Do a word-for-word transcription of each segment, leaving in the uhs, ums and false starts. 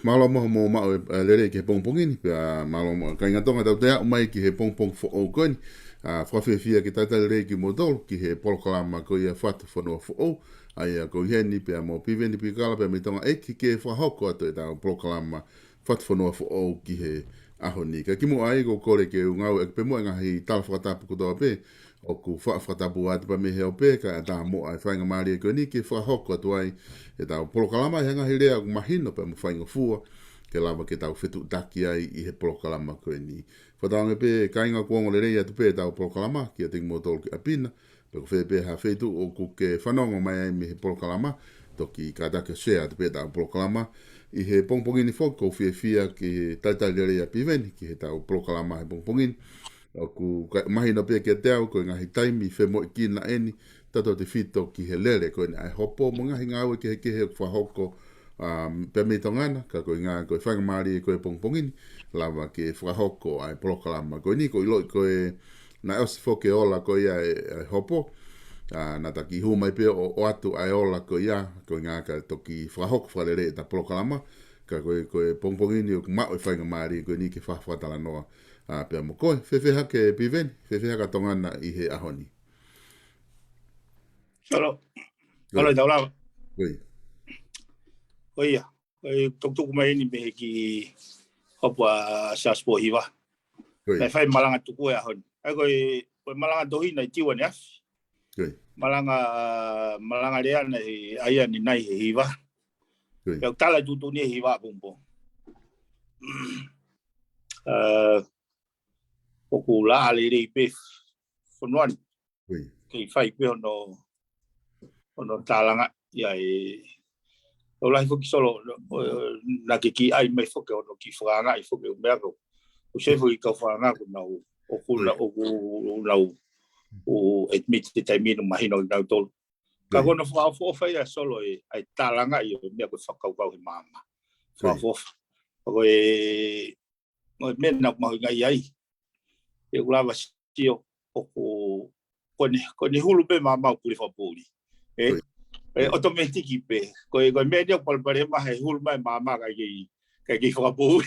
Mālō mo hoʻomou maʻu e, e lelei ki he pongipongi ni, pea mālō mo kāinga Tonga tau toe aʻu mai ki he pongipongi foʻou ko eni. ʻA, fakafiefia ke talitali lelei kimoutolu ki he polokalama ko ia Fatu Fonua Foʻou. ʻA ia ko e heni pea mo Piveni Pikala pea mei Tonga ʻEiki ke fakahoko atu ʻetau polokalama Fatu Fonua Foʻou ki he ʻaho ni. Ka kimuʻa ai ʻoku ou kole ke u ngāueʻaki pē muʻa e ngaahi tala fakatapu kotoa pē ʻoku faʻa fakatapu atu pea mei he ope kae ʻatā muʻa e faingamālie ko eni ke fakahoko atu ai ʻetau polokalama ʻi he ngaahi lea ʻoku mahino pea mo faingofua ke lava ke tau fetuʻutaki ai ʻi he polokalama ko eni. Fakatauange pē kāinga ʻoku ongo lelei atu pē ʻetau polokalama kiate kimoutolu ki ʻapi na, pea ko fē pē ha feituʻu ʻoku ke fanongo mai ai mei he polokalama, toki kātaki ʻo share atu pē ʻetau polokalama. ʻI he pongipongi ni foki ʻoku ou fiefia ke talitali lelei ʻa Piveni ki heʻetau polokalama he pongipongi ni. ʻOku ka-, mahino pē kiate au ko e ngaahi taimi femoʻuekina eni, tautautefito ki he lele ko eni ʻa e hopo mo e ngaahi ngāue kehekehe ʻoku fakahoko, um, pea mei Tonga na, ka ko e ngā-, ko e faingamālie ko e pongipongi ni, lava ke fakahoko ʻa e polokalama ko eni. ʻOku ou ʻiloʻi ko e naʻe ʻosi foki e ola ko ia e, e hopo. ʻA, naʻa ta kiʻi hū mai pē ʻo, ʻoatu ʻa e ola ko ia, ko e ngā ka toki fakahoko fakalelei ʻeta polokalama, ka ko e, ko e pongipongi ni ʻoku maʻu e faingamālie ko eni ke fa-, fakatalanoa, ʻa, pea mo koe. Fēfē hake Piveni, fēfē hake ʻa Tonga na ʻi he ʻaho ni? Solo. Ko ia. Solo, tau lava. Ko ia. Ko ia. Ko e tukutuku mai eni mei he kiʻi hopo ʻa Siaosi Pōhiva. Ko ia. Naʻe fai malanga tuku e ʻaho ni. ʻA ia ko e, ko e malanga tohi naʻe tiu ʻaneafi. Ko ia. Malanga, malanga lea naʻe ʻai ʻanenai he hiva. Ko ia. Pea ʻoku tala e tuʻutuʻuni e hiva ʻapongipongi. ʻA, ʻoku laʻā lelei pē fonua ni. Ko ia. Kei fai pē hono, hono tālangaʻi ʻa e, ʻo lahi foki Solo, ʻo, naʻa ke kiʻi ʻai mai foki hono kiʻi fakaangaʻi foki ʻo meʻa ko. ʻOku sai foki kau fakaanga ʻoku nau, ʻoku na-, ʻoku nau, ʻo admit he taimi ni mahino kinautolu. Ka ko ia. Ko hono fakaʻofoʻofa ia Solo e, ʻa e tālangaʻi ʻo e meʻa ko e fakakaukau he maama. Ko ia. Fakaʻofoʻofa. Ko e, ko e meʻa naʻa ku mahuʻingaʻia ai. ʻE ʻoku lava sio ʻoku, ko eni, ko eni hulu pē maama ʻo puli fakapoʻuli. ʻE, ko ia. ʻE, ko ia. Automatic pē. Ko e, ko e meʻa ni ʻoku palepale mai he hulu mai maama kae kei, kae kei fakapoʻuli.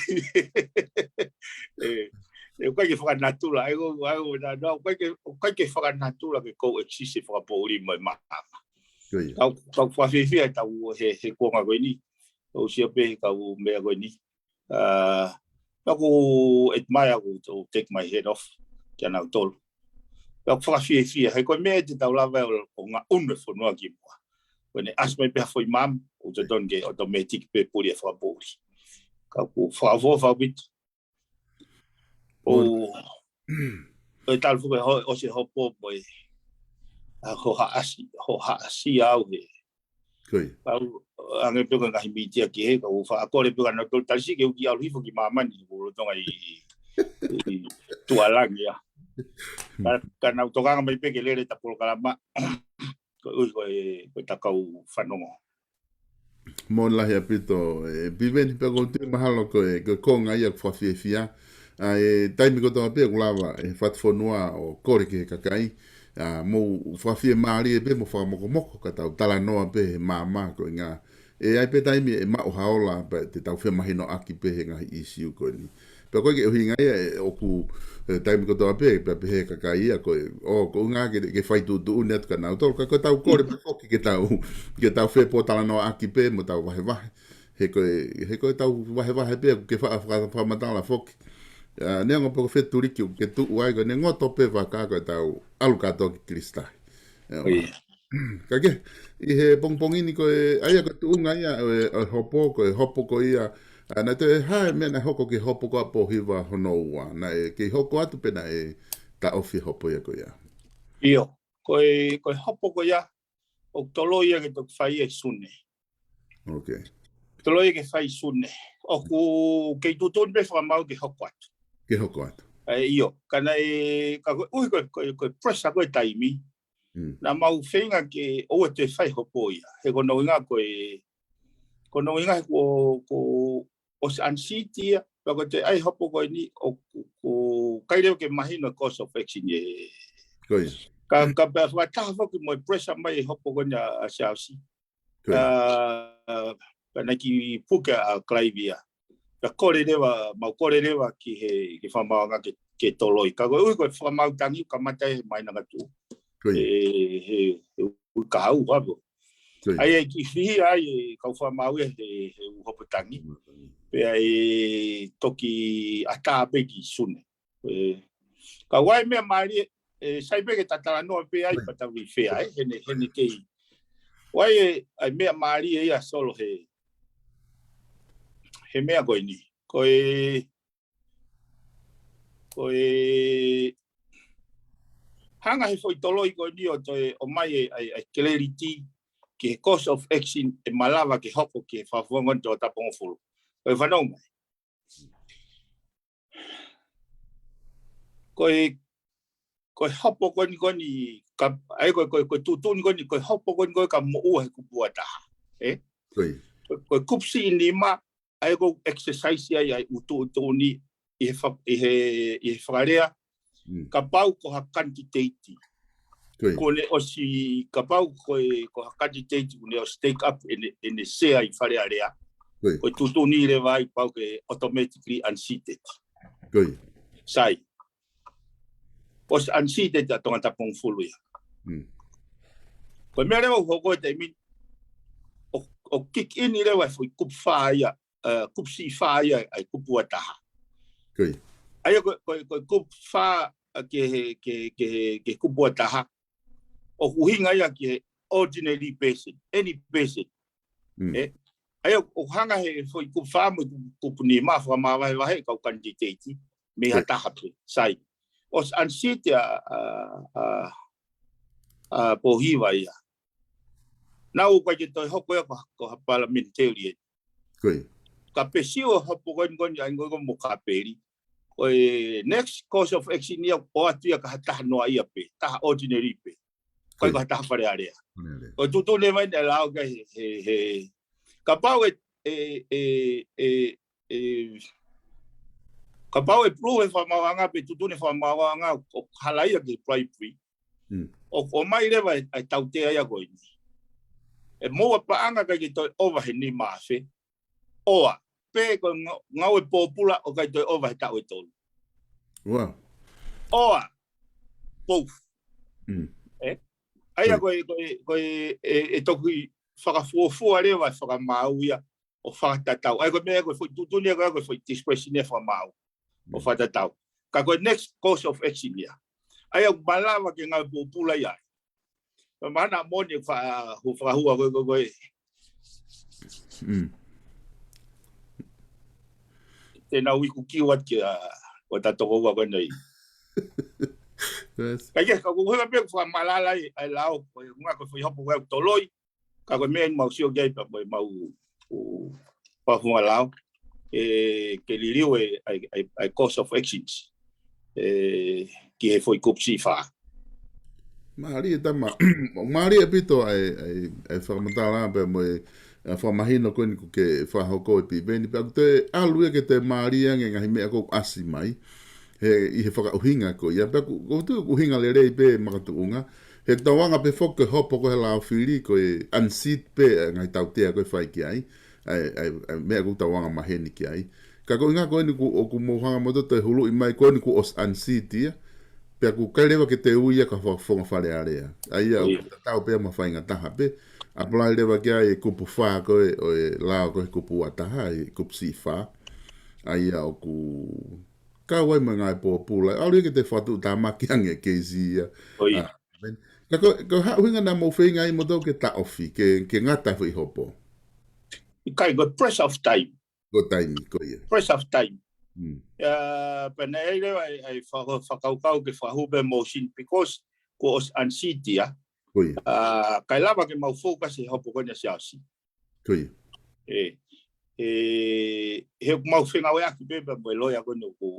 ʻE, ʻe, ʻoku ʻikai ke fakanatula. ʻE, ko, ʻa, ʻo, na, na, ʻoku ʻikai ke, ʻoku ʻikai ke fakanatula ke coexist e fakapoʻuli mo e maama. Ko ia. Kau, kau fakafiefia ʻetau he, he kuonga ko eni. ʻOku ou sio pē he kau meʻa ko eni. ʻA, naʻa ku admire, ʻoku ou take my hat off kia nautolu. Naʻa ku fakafiefia, he ko e meʻa te tau lava ʻo, ʻo ngaʻunu e fonua ki muʻa. Ko ʻene ʻasi mai pē ha foʻi maama, ʻoku totonu ke automatic pē puli e fakapoʻuli. Ka ʻoku ou fakaʻofoʻofa ʻaupito. ʻOku ou, ʻoku ou talu foki ho-, ʻosi e hopo mo e, ʻa, hohaʻasi, hohaʻasi au he Ko ia. Kau ange pē ko e ngaahi mītia ki he, kau faʻa kole pē ka nautolu tali siʻi ke u kiʻi ʻalu hifo ki māmani, ʻoku lolotonga ʻi, ʻi tuʻalangi ia. Ka, ka nau tokanga mai pē ke lele ʻeta polokalama, koeʻuhi ko e, ko ʻeta kau fanongo. Mālō lahi ʻaupito, ʻe Piveni, pea ʻoku ou tui mahalo ko e, ko e konga ia ʻoku fakafiefia. ʻA e taimi kotoa pē ʻoku lava ʻe he Fatu Fonua ʻo kole ki he kakai, ʻa, mou fakafiemālie pē mo fakamokomoko ka tau talanoa pē he maama ko e ngā. ʻE ʻi ai pē taimi ʻe maʻu ha ola pea te tau femahinoʻaki pē he ngaahi ʻīsiu ko eni. Pea ʻoku ʻikai ke ʻuhinga ia ʻe ʻoku, ʻe, taimi kotoa pē, pea pehē ʻe he kakai ia ko e, ʻo, ko e ʻuhinga ke, ke fai tuʻutuʻuni atu kia nautolu. Ka ko ʻetau kole pē foki ke tau, ke tau fepōtalanoaʻaki pē mo tau vahevahe. He ko e, he ko ʻetau vahevahe pē ʻoku ke faʻa, faʻa, fakamatala foki. ʻA, neongo pē ko fē tuliki ʻoku ke tuʻu ai ko ʻene ngoto pē vaka ko ʻetau ʻalu kātoa ki Kilisitai. ʻIo. ʻOi. Ka ke, ʻi he pongipongi ni ko e, ʻa ia ko e tuʻunga ia, ʻo e, ʻo e hopo, ko e hopo ko ia. ʻA, naʻe toe hā e meʻa naʻe hoko ki he hopo ko ē ʻa Pōhiva hono ua. Naʻe kei hoko atu pe naʻe taʻofi e hopo ia ko ia. ʻIo, ko e, ko e hopo ko ia, ʻoku toloi ia ke toki fai ʻi Sune. Ok. Toloi ke fai Sune. ʻOku kei tuʻutuʻuni pē fakamaau ke hoko atu. Ke hoko atu. ʻE, ʻio. Ka naʻe, ka koeʻuhi ko e, ko e, ko e pressure ko e taimi. Mm. Naʻa mau feinga ke ʻoua toe fai hopo ia. He ko hono ʻuhinga ko e, ko hono ʻuhinga he ko, ko ʻosi unseat ia, pea ko e toe ʻai hopo ko eni ʻoku, ʻoku ʻikai leva ke mahino e course of action ia. Ko ia. Ka, ka pea fakataha foki mo e pressure mai e hopo ko eni ʻa, ʻa Siaosi. Ko ia. ʻA, pea naʻe kiʻi puke ʻa Clive ia. Ka kole leva, mau kole leva ki he, ki he fakamaauʻanga ke, ke toloi. Ka ko e ui ko e fakamaau tangi, kamata he māhina ʻe tuʻu. Ko ia. He, he, he ui ka hau, hau. Ko ia. ʻA ia ʻe kiʻi fihi ai e kau fakamaau ia he, he ui hopo tangi. Pea ʻe toki ʻatā pē ki Sune. ʻE, ka ʻoku ʻi ai e meʻa mālie, ʻe, sai pē ke ta talanoa pē ai, pea tau ʻi fea, ʻe, heni, heni kei. ʻOku ʻi ai e, ʻa e meʻa mālie ia Solo he, he meʻa ko eni. Ko e, ko e, hanga he foʻi toloi ko eni ʻo toe ʻomai e, ʻa e, ʻa e clarity ki he course of action ʻe malava ke hoko ki he fakafofonga ʻo Tongatapu hongofulu. Ko e fanongo mai. Ko e, ko e hopo ko eni ko eni, ka, ʻa ia ko e, ko e, ko e tuʻutuʻuni ko eni, ko e hopo ko eni ko e ka moʻua he kupu ua taha. ʻE? Ko ia. Ko e, ko e kupu siʻi nima, ʻa ia ko e exercise ai, ʻa e ʻū tuʻutuʻuni ʻi he fa-, ʻi he, ʻi he fakalea, Mm. kapau ko ha kanititeiti. Ko ia. Kuo ne ʻosi, kapau ko e, ko ha kanititeiti, kuo ne ʻosi take up ʻene, ʻene sea ʻi Fale Alea. Ko ia. Ko e tuʻutuʻuni leva ai pau ke automatically unseated. Ko ia. Sai. ʻOsi unseated ʻa Tongatapu hongofulu ia. Mm. Ko e meʻa leva ʻoku hoko he taimi ni, ʻo, ʻo kick in leva e foʻi kupu fā ia, ʻa, kupu siʻi fā ia, ʻa e kupu ua taha. Ko ia. ʻA ia ko, ko, ko e kupu fā, ʻa, ki he, ki he, ki he, ki he kupu ua taha. ʻOku ʻuhinga ia ki he ordinary person, any person. Mm. ʻE? ʻA ia ʻoku hanga he foʻi kupu fā mo e kupu, kupu nima fakamavahevahe kau kanititeiti, mei ha Ko ia. taha pē, sai. ʻOsi unseat ʻa, ʻa, ʻa, ʻa Pōhiva ia. Naʻa ʻoku ʻikai ke toe hoko ia ko, ko ha parliamentarian. Ko ia. Ka pē sio hopo ko eni ko eni ʻa e ngoi ko mo kapeli. Ko e next course of action ia ʻoatu ia ki ha taha noa ia pē, taha ordinary pē. Ko ia. Ko e taha Fale Alea. Fale Alea. Ko e tuʻutuʻuni mai ʻe Lao ke he, he, he. Kapau ʻe, ʻe, ʻe, ʻe, ʻe, kapau ʻe prove fakamaauʻanga pe tuʻutuʻuni fakamaauʻanga ʻoku hala ia ki he bribery. Mm. ʻOku ʻomai leva ʻa e, ʻa e tautea ia ko eni. ʻE moua paʻanga ʻikai ke toe ʻova he nima afe. ʻOa, pe ko e nga-, ngāue pōpula ʻoku ʻikai toe ʻova he taʻu ʻe tolu. Wow. ʻOa, both. Mm. ʻE? ʻA ia Right. ko e, ko e, ko e, ʻe, ʻe toki fakafuofua leva e fakamaau ia ʻo fakatatau. ʻA ia ko e meʻa ko e foʻi tuʻutuʻuni ia ko e, ko e foʻi discretion ia fakamaau ʻo Mm. fakatatau. Ka ko e next course of action ia. ʻA ia ʻoku malava ke ngāue pōpula ia. Pea mahalo naʻa mo ʻene fa-, hu-, fakahua ko e, ko e, ko e. Mm. Te nau iku kiu atu ki a, ko ta toko ua ko eni. Yes. Ka ia, ka ko e ʻuhinga pē ʻoku fakamalala ai, ʻa e Lao, ko e ʻuhinga ko e foʻi hopo ko e ʻoku toloi, ka ko e meʻa eni mau sio ki ai pea mo e mau, ʻū, fakafofonga Lao, ʻe, ke liliu e, ʻa e, ʻa e, ʻa e course of actions. ʻE, ki he foʻi kupu siʻi fā. Mālie tama, mālie ʻaupito ʻa e, ʻa e, ʻa e fakamatala pea mo e, ʻa e fakamahino ko eni ʻoku ke fakahoko ʻe Piveni, pea ʻoku toe ʻalu ia ke toe mālie ange ngaahi meʻa ʻoku ʻasi mai. He, ʻi he fakaʻuhinga ko ia, pea ʻoku, ʻoku tuʻu ʻuhinga lelei pē makatuʻunga. He tauanga pē foki ko e hopo ko e Lao fili ko e unseat pē, ʻa e ngaahi tautea ko e fai ki ai. ʻA e, ʻa e, ʻa e meʻa ʻoku tauanga maheni ki ai. Ka ko e ʻuhinga ko eni ʻoku, ʻoku mou hanga mo toe huluʻi mai ko eni kuo ʻosi unseat ia. Pea ʻoku ʻikai leva ke toe ui ia ki ha fakafofonga Fale Alea. ʻA ia ʻoku Ia. tatau pē mo ha faʻahinga taha pē. Apply leva ki ai e kupu fā ko e, ʻo e Lao ko e kupu ua taha, e kupu siʻi fā. ʻA ia ʻoku kau ai mo e ngāue pōpula. ʻAlu ia ke toe fakatuʻutāmaki ange e keisi ia. ʻO ia. ʻA, men-, ka ko, ko e hā e ʻuhinga naʻa mou feinga ai moutolu ke taʻofi, ke, ke ngata e foʻi hopo? ʻIkai, ko e pressure of time. Ko e taimi, ko ia. Pressure of time. Mm. Ia, pea naʻe ʻi ai leva ʻa e, ʻa e faka-, fakakaukau ke fakahū pē motion because kuo ʻosi unseat ia. Ko ia. ʻA, ʻikai lava ke mau focus he hopo ko eni ʻa Siaosi. Ko ia. ʻE, ʻe, he ʻoku mau fengāueʻaki pē pea mo e loea ko eni ʻoku,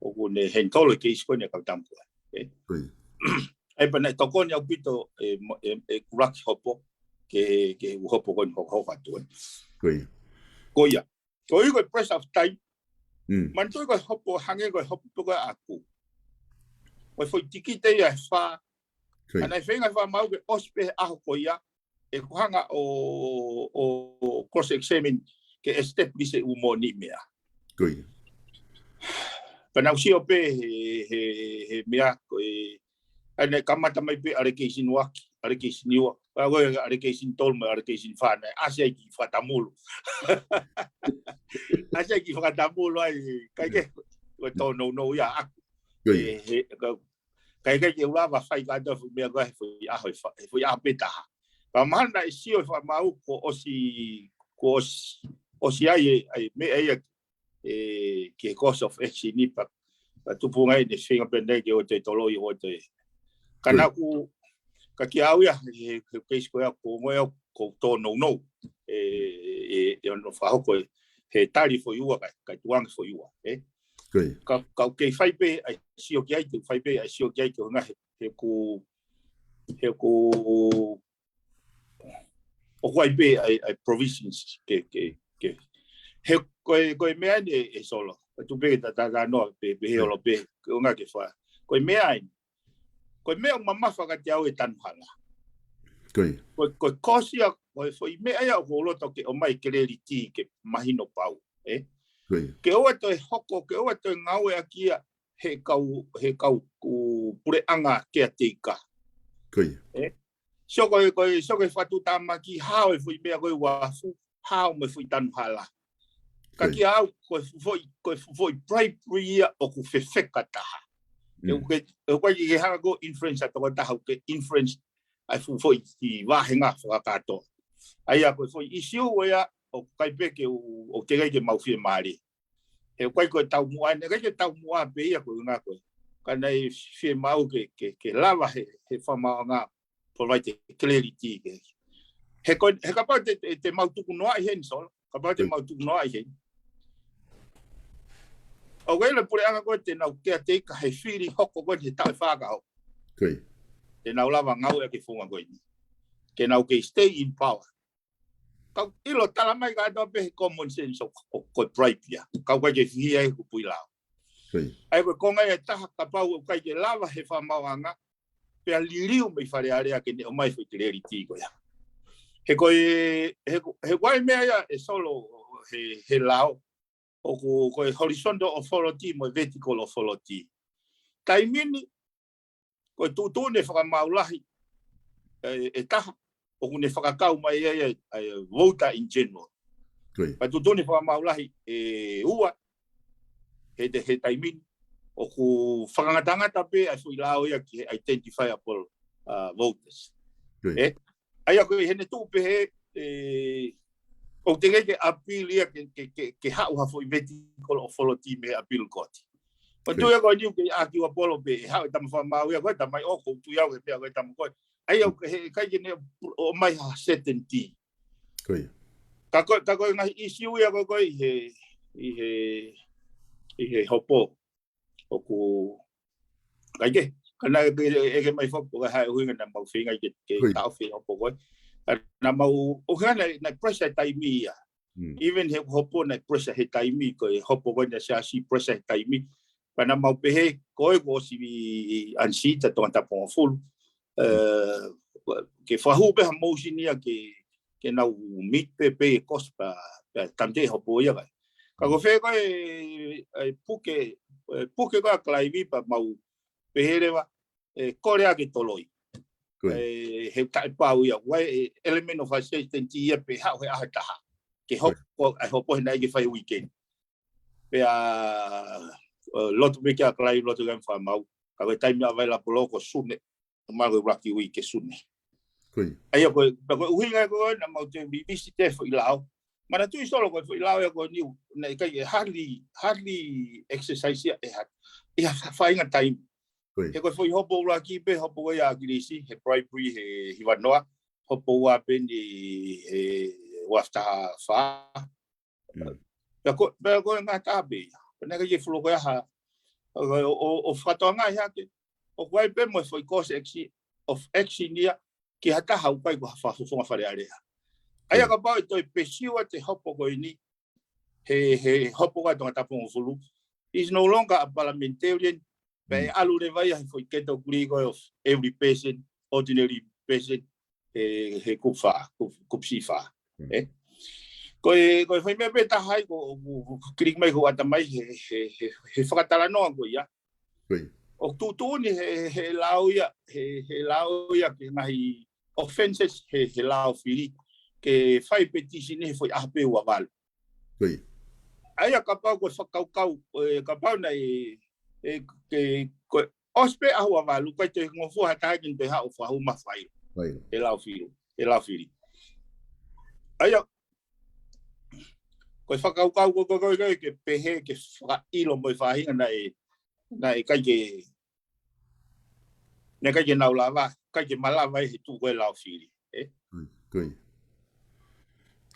ʻoku ne handle e keisi ko eni ʻa Kautamu ko ē. ʻE. Ko ia. ʻA ia pea naʻe tokoni ʻaupito e mo-, e, e kulaki hopo ke, ke ʻū hopo ko eni hokohoko atu ē. Ko ia. Ko ia. Ko ia ko e pressure of time. Mm. Manatuʻi ko e hopo hangē ko e hopo pē ko ē ʻaʻaku. Ko e foʻi tikite ia ʻe fā. Ko ia. ʻA naʻe feinga e fakamaau ke ʻosi pē he ʻaho ko ia, ʻe ko e hanga ʻo, ʻo cross examine ke establish e ʻū moʻoni meʻa. Ko ia. Pea naʻa ku sio pē he, he, he meʻa ko e, ʻa ia naʻe kamata mai pē allegation ua ki, allegation ua. Pea ko e allegation tolu mo e allegation fā naʻe ʻasi ai ki fakatamulu. ʻAsi ai ki fakatamulu ai, kae kehe, ko e tōnounou ia ʻaku. Ko ia. He, he, ka, kae kehe ke u lava fai kātoa e foʻi meʻa ko ē he foʻi ʻaho ʻe fa-, he foʻi ʻaho pē taha. Pea mahalo naʻe sio e fakamaau kuo ʻosi, kuo ʻosi, ʻosi ai e, ʻa e meʻa ia ē, ki he course of action ni pea, pea tupu ngai ne feinga pē ʻene ke ʻoua te toloi ʻoua te. Ka naʻa ku, ka kiate au ia, he, he case ko ia, ko e ongoʻi au ko e tōnounou. ʻE, ʻe, ʻe ono fakahoko ē, he tali foʻi ua kai, kai tuangi foʻi ua, ē? Ka, ka u kei fai pē ʻa e sio ki ai, te u fai pē ʻa e sio ki ai, ko e ngaahi, he ʻoku, he ʻoku ʻoku ʻi ai pē ʻa e, ʻa e provisions ke, ke, ke. He ko e, ko e meʻa eni ē Solo. Ko e tupe ke ta, ta, ta noa pē, pē he olo pē, ko e ngaahi ke fai. Ko e meʻa eni. Ko e meʻa ʻoku mamafa kiate au e tanu hala. Ko e. Ko e, ko e kosi ia, ko e foʻi meʻa ia ʻoku ou loto ke ʻomai clarity ke mahino pau, ē? Ko e. Ke ʻoua toe hoko, ke ʻoua toe ngāueʻaki ia he kau, he kau ʻū puleʻanga caretaker. Ko ia. Ē? Sio ko e, ko e, sio ko e fakatuʻutāmaki hao e foʻi meʻa ko e uafu, hao mo e foʻi tanu hala. Ka kiate au, ko e foʻi, ko e foʻi bribery ia ʻoku fefeka taha. Mm. ʻE ʻoku ke, ʻe ʻoku ʻikai ke hanga ko e influence ʻa e tokotaha, ʻoku ke influence ʻa e foʻi, foʻi ki vāhenga fakakātoa. ʻA ia ko e foʻi issue ia, ʻoku ʻikai pē ke u, ʻoku teʻeki ke mau fiemālie. He ʻoku ʻikai ko e taumuʻa, ʻe ʻikai ke taumuʻa pē ia ko e ngaahi ko ē. Ka naʻe fiemaʻu ke, ke, ke lava he, he fakamaauʻanga provide clarity ke. He ko, he kapau te, te, te mau tuku noaʻi heni Solo. Kapau te mau tuku noaʻi heni. ʻOku ʻi ai e puleʻanga ko ē te nau caretaker he fili hoko ko ē he taʻu ʻe fā ka hoko. Te nau lava ngāueʻaki e founga ko eni. Ke nau kei stay in power. Kau ʻilo tala mai kātoa pē he common sense ʻo, ʻo, ko e bribe ia. Kau ʻikai ke fihia he kupuʻi lao. ʻA ia ko e konga ia ʻe taha kapau ʻoku ʻikai ke lava he fakamaauʻanga, pea liliu mei Fale Alea ke ne ʻomai foʻi clarity ko ia. He ko e, he ko, he ko e meʻa ia ē Solo he, he lao, ʻoku, ko e horizontal authority mo e vertical authority. Taimi ni, ko e tuʻutuʻuni e fakamaau lahi, ē, ʻe taha, ʻoku ne fakakau mai ai, ai, ai, voter in general. Pea tuʻutuʻuni e fakamaau lahi, ē, ua, he te, he taimi ni, ʻoku fakangatangata pē ʻa e foʻi lao ia ki he identifiable, uh, voters. Ē? ʻA ia ko e hene tuʻu pē he, ē, ʻoku teʻeki ke appeal ia ke, ke, ke, ke haʻu ha foʻi vertical authority mei he appeal court. Ko e tuʻu ia ko eni ʻoku kei ʻaki ua polo pē, ʻe haʻu e tama fakamaau ia ko e tama ʻoku ou tui au he pea ko e tama ko ē. ʻA ia ʻoku he, ʻikai ke ne ʻomai ha certainty. Ka ko, ka ko e ngaahi issue ia ko ē ʻi he, ʻi he, ʻi he hopo. ʻOku, ʻikai ke, ka naʻe ʻeke, ʻeke mai foki, ʻoku ʻi ai ha ʻuhinga naʻa mau feinga ke, ke taʻofi e hopo ko ē. Ka naʻa mau, ʻuhinga naʻe, naʻe pressure taimi ia. Even he hopo naʻe pressure he taimi ko e hopo ko ē naʻe siasi pressure he taimi. Ka naʻa mau pehē, ko e kuo ʻosi unseat ʻa Tongatapu Hogofulu. Ē, ke fakahū pē ha motion ia ke, ke nau meet pē pē e cost pea, pea tāmateʻi e hopo ia kai. Ka ko fē ko e, e puke, e puke ko ē ʻa Clive pea mau pehē leva, ē, kole ā ke toloi. Ē, he taʻepau ia, ʻoku ʻi ai e element of uncertainty ia pe haʻu he ʻaho ʻe taha. Ke hopo, ʻa e hopo he naʻe ʻikai ke fai weekend. Pea, ē, lotu pē kia Clive, lotu kia Fakamau. Ka ko e taimi available ko Sune, ma ko e ʻuluaki uike Sune. ʻA ia ko e, pea ko e ʻuhinga ko ē naʻa mau toe revisit e foʻi lao. Manatuʻi Solo ko e foʻi lao ia ko eni, naʻe ʻikai ke hardly, hardly exercise ia ʻe ha, ʻi ha faʻahinga taimi. He ko e foʻi hopo ʻuluaki pē, hopo ko ia ʻa ʻAkilisi, he bribery, he hiva noa, hopo ua pē eni he ua afe taha fā. Pea ko, pea ko e ngaahi taha pē ia. Pea naʻe ʻikai ke fuʻu ko ia ha, ʻo, ʻo, ʻo fakatokangaʻi hake. ʻOku ʻi ai pē mo e foʻi course action, of action ia, ki ha taha ʻoku ʻikai ko ha fakafofonga Fale Alea. ʻA ia kapau ʻe toe pursue atu e hopo ko eni, he, he hopo ko ē ʻa Tongatapu Hogofulu, is no longer a parliamentarian, pea ʻe ʻalu leva ia he foʻi category ko ē of every person, ordinary person, he, he kupu fā, kupu, kupu siʻi fā. Ē? Ko e, ko e foʻi meʻa pē taha ia ʻoku, ʻoku click mai ko ata mai he, he, he, he fakatalanoa ko ia. ʻOku tuʻutuʻuni he, he lao ia, he, he lao ia ki he ngaahi offences he, he lao fili ke fai petisini he foʻi ʻaho pē ua valu. ʻA ia kapau ko e fakakaukau, ʻe, kapau naʻe, ʻe, ke, ko e ʻosi pē ʻaho ua valu, ko e toe ngofua ha taha ke ne toe haʻu ʻo fakahū mai faʻahi. He lao fili, he lao fili. ʻA ia, ko e fakakaukau ko, ko, ko, ko, ke pehē ke fakaʻilo mo e faʻahinga naʻe, naʻe ʻikai ke, naʻe ʻikai ke nau lava, ʻikai ke malava ʻe he tuʻu ko e lao fili. ʻE?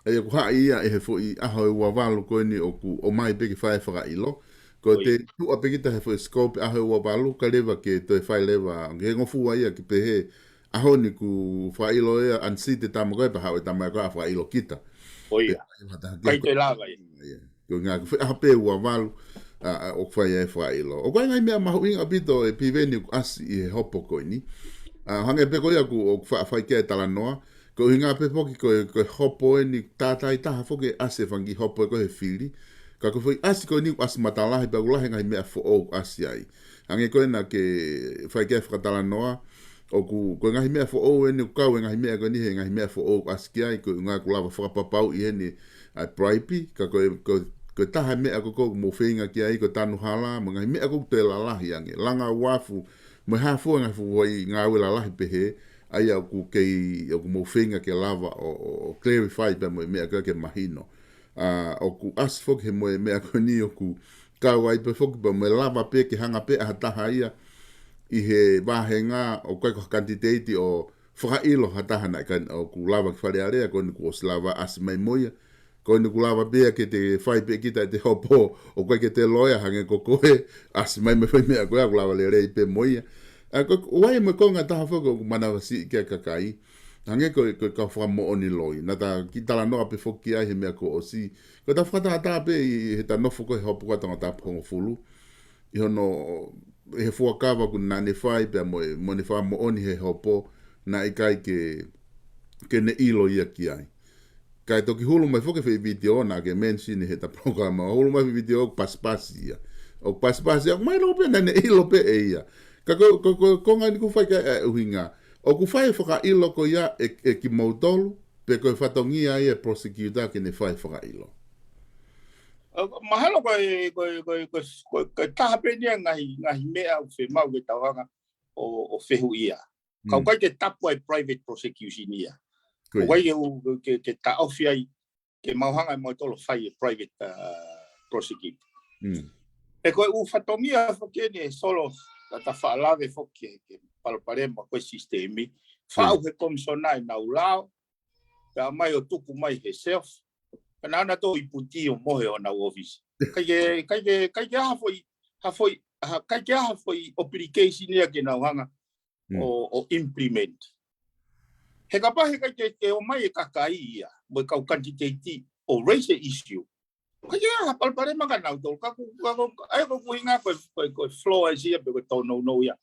ʻA ia ʻoku haʻi ia ʻe he foʻi ʻaho ʻe ua valu ko eni ʻoku ʻomai pē ke fai fakaʻilo. Ko e te tuʻa pē kita he foʻi scope ʻaho ʻe ua valu, ka leva ke toe fai leva, ke ngofua ia ke pehē, ʻaho ni kuo fakaʻilo ia, unseat e tama ko ē, pea haʻu e tama ko ē ʻo fakaʻilo kita. ʻIkai toe lava ia. Ko e ngaahi ko e foʻi ʻaho pē ua valu, ʻa, ʻoku fai ai e fakaʻilo. ʻOku ʻi ai e ngaahi meʻa mahuʻinga ʻaupito ʻe Piveni ʻoku ʻasi ʻi he hopo ko eni. ʻA, hangē pē ko ia ʻoku, ʻoku fa-, fai ki ai e talanoa. Ko e ʻuhinga pē foki ko e, ko e hopo eni tātātaha foki ʻe ʻasi e fanga kiʻi hopo ʻe ko ē he fili. Ka ko e foʻi ʻasi ko eni ʻoku ʻasi matalahi pea ʻoku lahi e ngaahi meʻa foʻou ʻoku ʻasi ai. Hangē ko ena ke fai ki ai e fakatalanoa, ʻoku, ko e ngaahi meʻa foʻou eni ʻoku kau e ngaahi meʻa ko eni he ngaahi meʻa foʻou ʻoku ʻasi ki ai, ko e ʻuhinga ʻoku lava fakapapauʻi heni ʻa e bribe, ka ko e, ko, ko e taha e meʻa ko ē ʻoku mou feinga ki ai, ko e tanu hala, mo e ngaahi meʻa ko ē ʻoku toe lalahi ange, langa uafu, mo e hā fua e ngaahi fuʻu ngāue lalahi pehē, ʻa ia ʻoku kei, ʻoku mou feinga ke lava ʻo, ʻo, ʻo clarify pea mo e meʻa ko ē ke mahino. ʻA, ʻoku ʻasi foki he mo e meʻa ko eni ʻoku kau ai pē foki pea mo e lava pē ke hanga pē ʻe ha taha ia ʻi he vāhenga ʻoku ʻikai ko ha kanititeiti ʻo fakaʻilo ha taha naʻe ʻikai ʻoku lava ki Fale Alea, ko eni kuo ʻosi lava ʻasi mai mo ia. Ko eni kuo lava pē ia ke te fai pē kita ʻete hopo, ʻoku ʻikai ke te loea hangē ko koe, ʻasi mai mo e foʻi meʻa ko ia ʻoku lava lelei pē mo ia. ʻA, ko, ʻoku ʻi ai mo e konga ʻe taha foki ʻoku manavasiʻi ki ai e kakai. Hangē ko e, ko e kau fakamoʻoni loi. Naʻa ta kiʻi talanoa pē foki ai he meʻa kuo ʻosi. Ko ʻeta fakatātā pē ʻi heʻeta nofo ko ē he hopo ko ē ʻa Tongatapu hongofulu. ʻI hono, ʻi he fuakava ʻoku naʻa ne fai pea mo e, mo ʻene fakamoʻoni he hopo, naʻe ʻikai ke, ke ne ʻilo ia ki ai. Kae toki hulu mai foki e foʻi vitiō naʻa ke mention heʻeta polokalama. Hulu mai e foʻi vitiō ʻoku pasipasi ia. ʻOku pasipasi ia, ʻoku mahino pē naʻa ne ʻilo pē ʻe ia. Ka ko, ko, ko, ko e konga eni ʻoku fai ki ai e ʻuhinga. ʻOku fai e fakaʻilo ko ia ʻe, ʻe kimoutolu, pe ko e fatongia ia e prosecutor ke ne fai e fakaʻilo? ʻO, mahalo ko e, ko e, ko e, ko e, ko e, ko e taha pē eni ia e ngaahi, ngaahi meʻa ʻoku fiemaʻu ke tau hanga ʻo, ʻo fehuʻia. Ka ʻoku ʻikai ke tapu ai e private prosecution ia. ʻOku ʻikai ke, ke, ke taʻofi ai ke mau hanga ʻe mautolu ʻo fai e private, uh, prosecutor. He ko e ʻū fatongia foki eni ʻe Solo, ka ta faʻa lave foki ki he, ki he palopalema ko e sisitemi. Faʻu he komisona ʻenau lao, pea mai ʻo tuku mai he shelf, ka naʻa na tō ʻi puti ʻo mohe ʻo nau ʻōfisi. ʻIkai ke, ʻikai ke, ʻikai ke ha foʻi, ha foʻi, ha, ʻikai ke ha foʻi obligation ia ke nau hanga ʻo, ʻo implement. He kapau he ʻikai ke, ke ʻomai e kakai ia, mo e kau kanititeiti ʻo raise e issue, ʻikai ke ha palopalema kia nautolu, ka ko, ka ko, ʻa ia ko e ʻuhinga ko e, ko e, ko e flaw ʻa e sia pe ko e tōnounou ia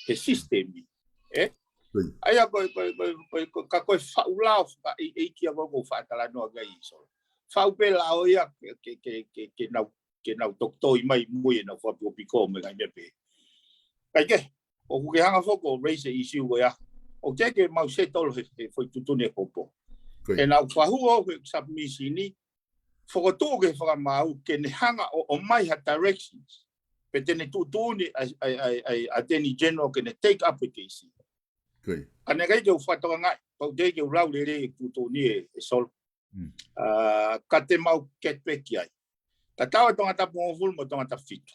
he sisitemi. ʻE? ʻA ia ko e, ko e, ko e, ko e, ko e, ka ko e faʻu lao fakaʻeiʻeiki ia ko ē ʻoku ou faʻa talanoa ki ai, Solo. Faʻu pē lao ia ke, ke, ke, ke, ke nau ke nau toki tō mai mo ʻenau fakapikopiko mo e ngaahi meʻa pehē. Kae kehe, ʻoku ke hanga foki ʻo raise e issue ko ia. ʻOku teʻeki ke mau settle he, he foʻi tuʻutuʻuni ʻa e hopo. He naʻa ku fakahū au he submission ni, fokotuʻu ki he Fakamaau ke ne hanga ʻo, ʻomai ha directions. Pe te ne tuʻutuʻuni ʻa e, ʻa e, ʻa e, ʻa e Attorney General ke ne take up e case. Ka naʻe ʻikai ke u fakatokangaʻi, pau teʻeki ke u lau lelei e tuʻutuʻuni ʻe, ʻe Solo. ʻA, ka te mau get back ki ai. Tatau e Tongatapu hongofulu mo Tongatapu fitu.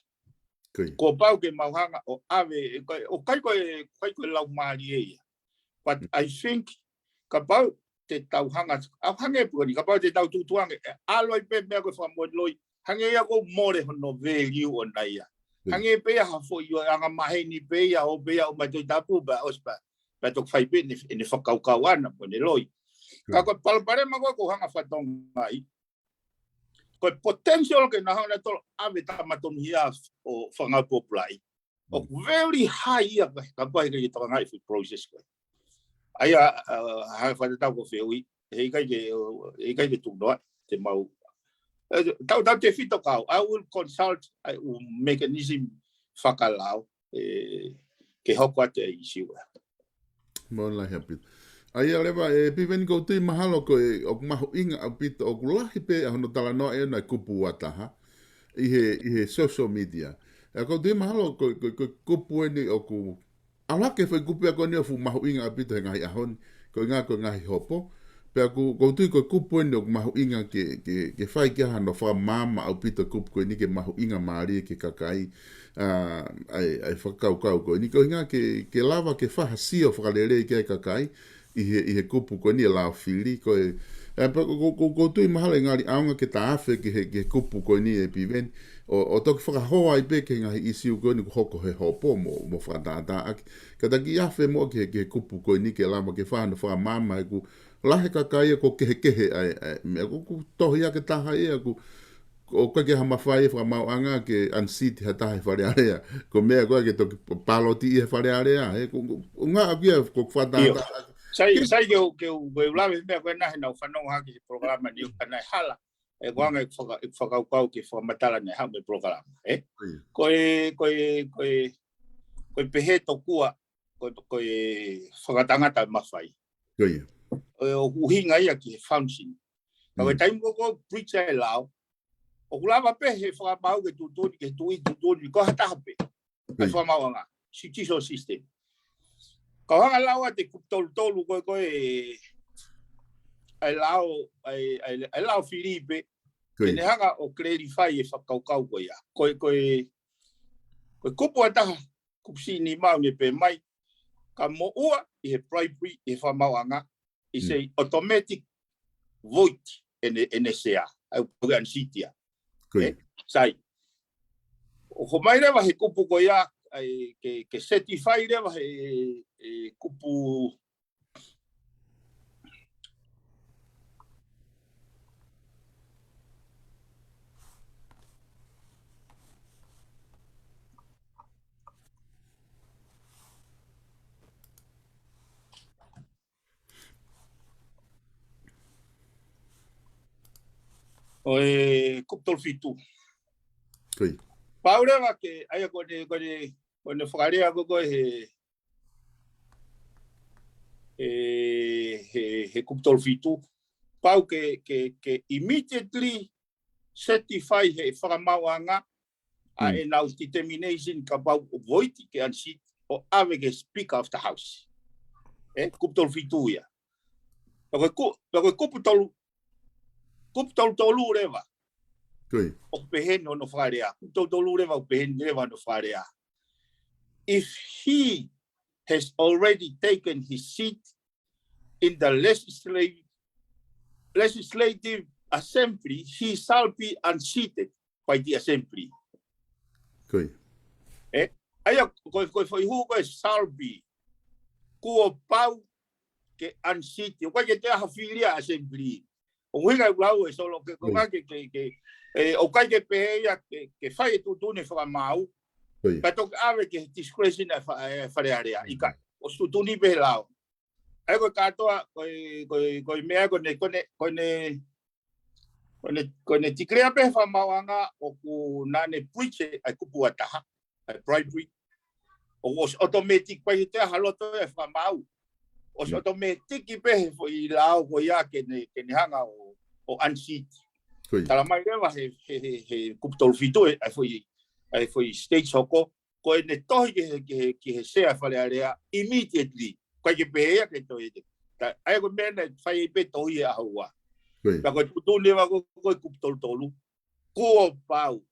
Kuo pau ke mau hanga ʻo ʻave, ʻe, ko e, ʻoku ʻikai ko e, ʻikai ko e laumālie ia. But I think, kapau te tau hanga, ʻa, hangē pē ko eni, kapau te tau tuʻutuʻu ange, ʻe ʻalu ai pē meʻa ko e fakamoʻoni loi, hangē ia ʻoku mole hono value ʻona ia. Hangē pē ia ha foʻi ʻo e angamaheni pē ia, ʻo pē ia ʻo mai Tohi Tapu, pea ʻosi pē, pea toki fai pē ʻene, ʻene fakakaukau ʻana mo ʻene loi. Ka ko e palopalema ko ē ʻoku ou hanga ʻo fakatokangaʻi, ko e potential ke nau hanga ʻo tolo ʻave tama tonuhia ʻo fanga pōpula ai. ʻOku very high ia ka, kapau he ʻikai ke tokangaʻi e foʻi process ko ē. ʻA ia, ʻa, ha fakatatau ko e fehuʻi, he ʻikai ke, he ʻikai ke tuku noa. te mau. ʻE, tautautefito kau, I will consult, I will mechanism fakalao, ʻe, ke hoko atu e issue. Mālō lahi ʻaupito. ʻA ia leva, ʻe Piveni, ʻoku ou tui mahalo ko e, ʻoku mahuʻinga ʻaupito, ʻoku lahi pē ʻa hono talanoa ʻe ʻi ai e kupu ua taha ʻi he, ʻi he social media. ʻE, ʻoku ou tui mahalo ko, ko, ko e kupu eni ʻoku ʻalu hake e foʻi kupu ia ko eni ʻo fuʻu mahuʻinga ʻaupito he ngaahi ʻaho ni, ko e ngaahi, ko e ngaahi hopo. Pea ʻoku, ʻoku ou tui ko e kupu eni ʻoku mahuʻinga ke, ke, ke fai ki ai hano fakamaama ʻaupito e kupu ko eni ke mahuʻinga mālie ki he kakai, ʻa, ʻa e, ʻa e fakakaukau ko eni. Ko e ngaahi ke, ke lava ke fai ha sio fakalelei ki ai e kakai, ʻi he, ʻi he kupu ko eni e lao fili, ko e, ʻe, pea ʻoku, ʻoku, ʻoku ou tui mahalo ʻe ngali ʻaonga ke ta afe ki he, ki he kupu ko eni ʻe Piveni, ʻo, ʻo toki fakahoa ai pē ki he ngaahi ʻisiū ko eni ʻoku hoko he hopo mo, mo fakatātā ʻaki. Ka ta kiʻi afe muʻa ki he, ki he kupu ko eni ke lava ke fai hano fakamaama he ʻoku lahi e kakai ia ʻoku kehekehe ai, ʻa e, meʻa ʻoku, ʻoku tohi ʻaki e taha ia ʻoku, ʻoku ʻikai ke ha mafai e fakamaauʻanga ke unseat ha taha he Fale Alea. Ko e meʻa ko ē ke toki pāloti ʻi he Fale Alea, he ʻoku, ʻoku, ʻoku ngaahi ʻaku ia ʻoku fakatātā ʻaki. Sai, sai ke u, ke u, ke u lave meʻa ko ena he naʻa ku fanongo hake he polokalama ni ʻo ka naʻe hala. ʻE ko e anga e faka-, e fakakaukau ke fakamatala naʻe haʻu mei he polokalama, ē? ʻIo. Ko e, ko e, ko e, ko e pehē tokua, ko e, ko e fakatangata mafai. Ko ia. ʻO, ʻoku ʻuhinga ia ki he function. Ka ko e taimi ko ē ʻoku breach ai e lao, ʻoku lava pē he fakamaau ke tuʻutuʻuni, ke tuʻi tuʻutuʻuni, ko ha taha pē. ʻA e fakamaauʻanga, judicial system. Ka u hanga ʻo lau atu e kupu tolu tolu ko ē, ko e, ʻa e lao, ʻa e, ʻa e, ʻa e lao fili pē. Ke ne hanga ʻo clarify e fakakaukau ko ia. Ko e, ko e, ko e kupu ua taha, kupu C nima ʻoku ne pehē mai, ka moʻua ʻi he bribery, ʻi he fakamaauʻanga, is a automatic void ʻene, ʻene sea. ʻA ia ʻoku unseat ia. Ko ia. Ē, sai. ʻOku ʻomai leva he kupu ko ia, ʻa e ke, ke certify leva he, he kupu ʻo e kupu tolu fitu. Ko ia. Pau leva ke, ʻa ia ko ʻene, ko ʻene, ko ʻene fakalea ko ē ko ē he, he, he, he kupu tolu fitu. Pau ke, ke, ke immediately certify he fakamaauʻanga ʻa ʻenau determination kapau ʻoku void ke unseat ʻo ʻave ki he Speaker of the House. Ē, kupu tolu fitu ia. Pea ko e ku-, pea ko e kupu tolu, kupu tolu tolu leva. Ko ia. ʻOku pehē ni hono fakalea. Kupu tolu tolu leva, ʻoku pehē ni leva hono fakalea. If he has already taken his seat in the legislative, legislative assembly, he shall be unseated by the assembly. Ko ia. Ē? ʻA ia, ko, ko e foʻi hū ko e shall be. Kuo pau ke unseat. ʻOku ʻikai ke toe ʻi ai ha fili ʻa e assembly. ʻOku ʻuhinga ʻeku lau ʻe Solo ke, ko e ke, ke, ke, ē, ʻoku ʻikai ke pehē ia ke, ke fai e tuʻutuʻuni fakamaau. Ko ia. Ka toki ʻave ki he discretion ʻa e fa-, ʻa e Fale Alea. ʻIkai. ʻOsi tuʻutuʻuni pē he lao. ʻA ia ko e kātoa, ko e, ko e, ko e meʻa ko ʻene, ko ʻene, ko ʻene, ko ʻene, ko ʻene declare pē he fakamaauʻanga ʻoku naʻa ne breach ʻa e kupu ua taha, ʻa e bribery. ʻOku ʻosi automatic pē ia he loto ʻa e fakamaau. ʻOsi automatic pē he foʻi lao ko ia ke ne, ke ne hanga ʻo, ʻo unseat. Ko ia. Tala mai leva he, he, he, he kupu tolu fitu ē, ʻa e foʻi, ʻa e foʻi stage hoko, ko ʻene tohi ki he, ki he, ki he sea Fale Alea immediately. ʻOku ʻikai ke pehē ia ke tohi ē. Ka, ʻa ia ko e meʻa naʻe fai ai pē tohi he ʻaho ua. Ko ia. Ka ko e tuʻutuʻuni leva ko, ko e kupu tolu tolu. Kuo pau,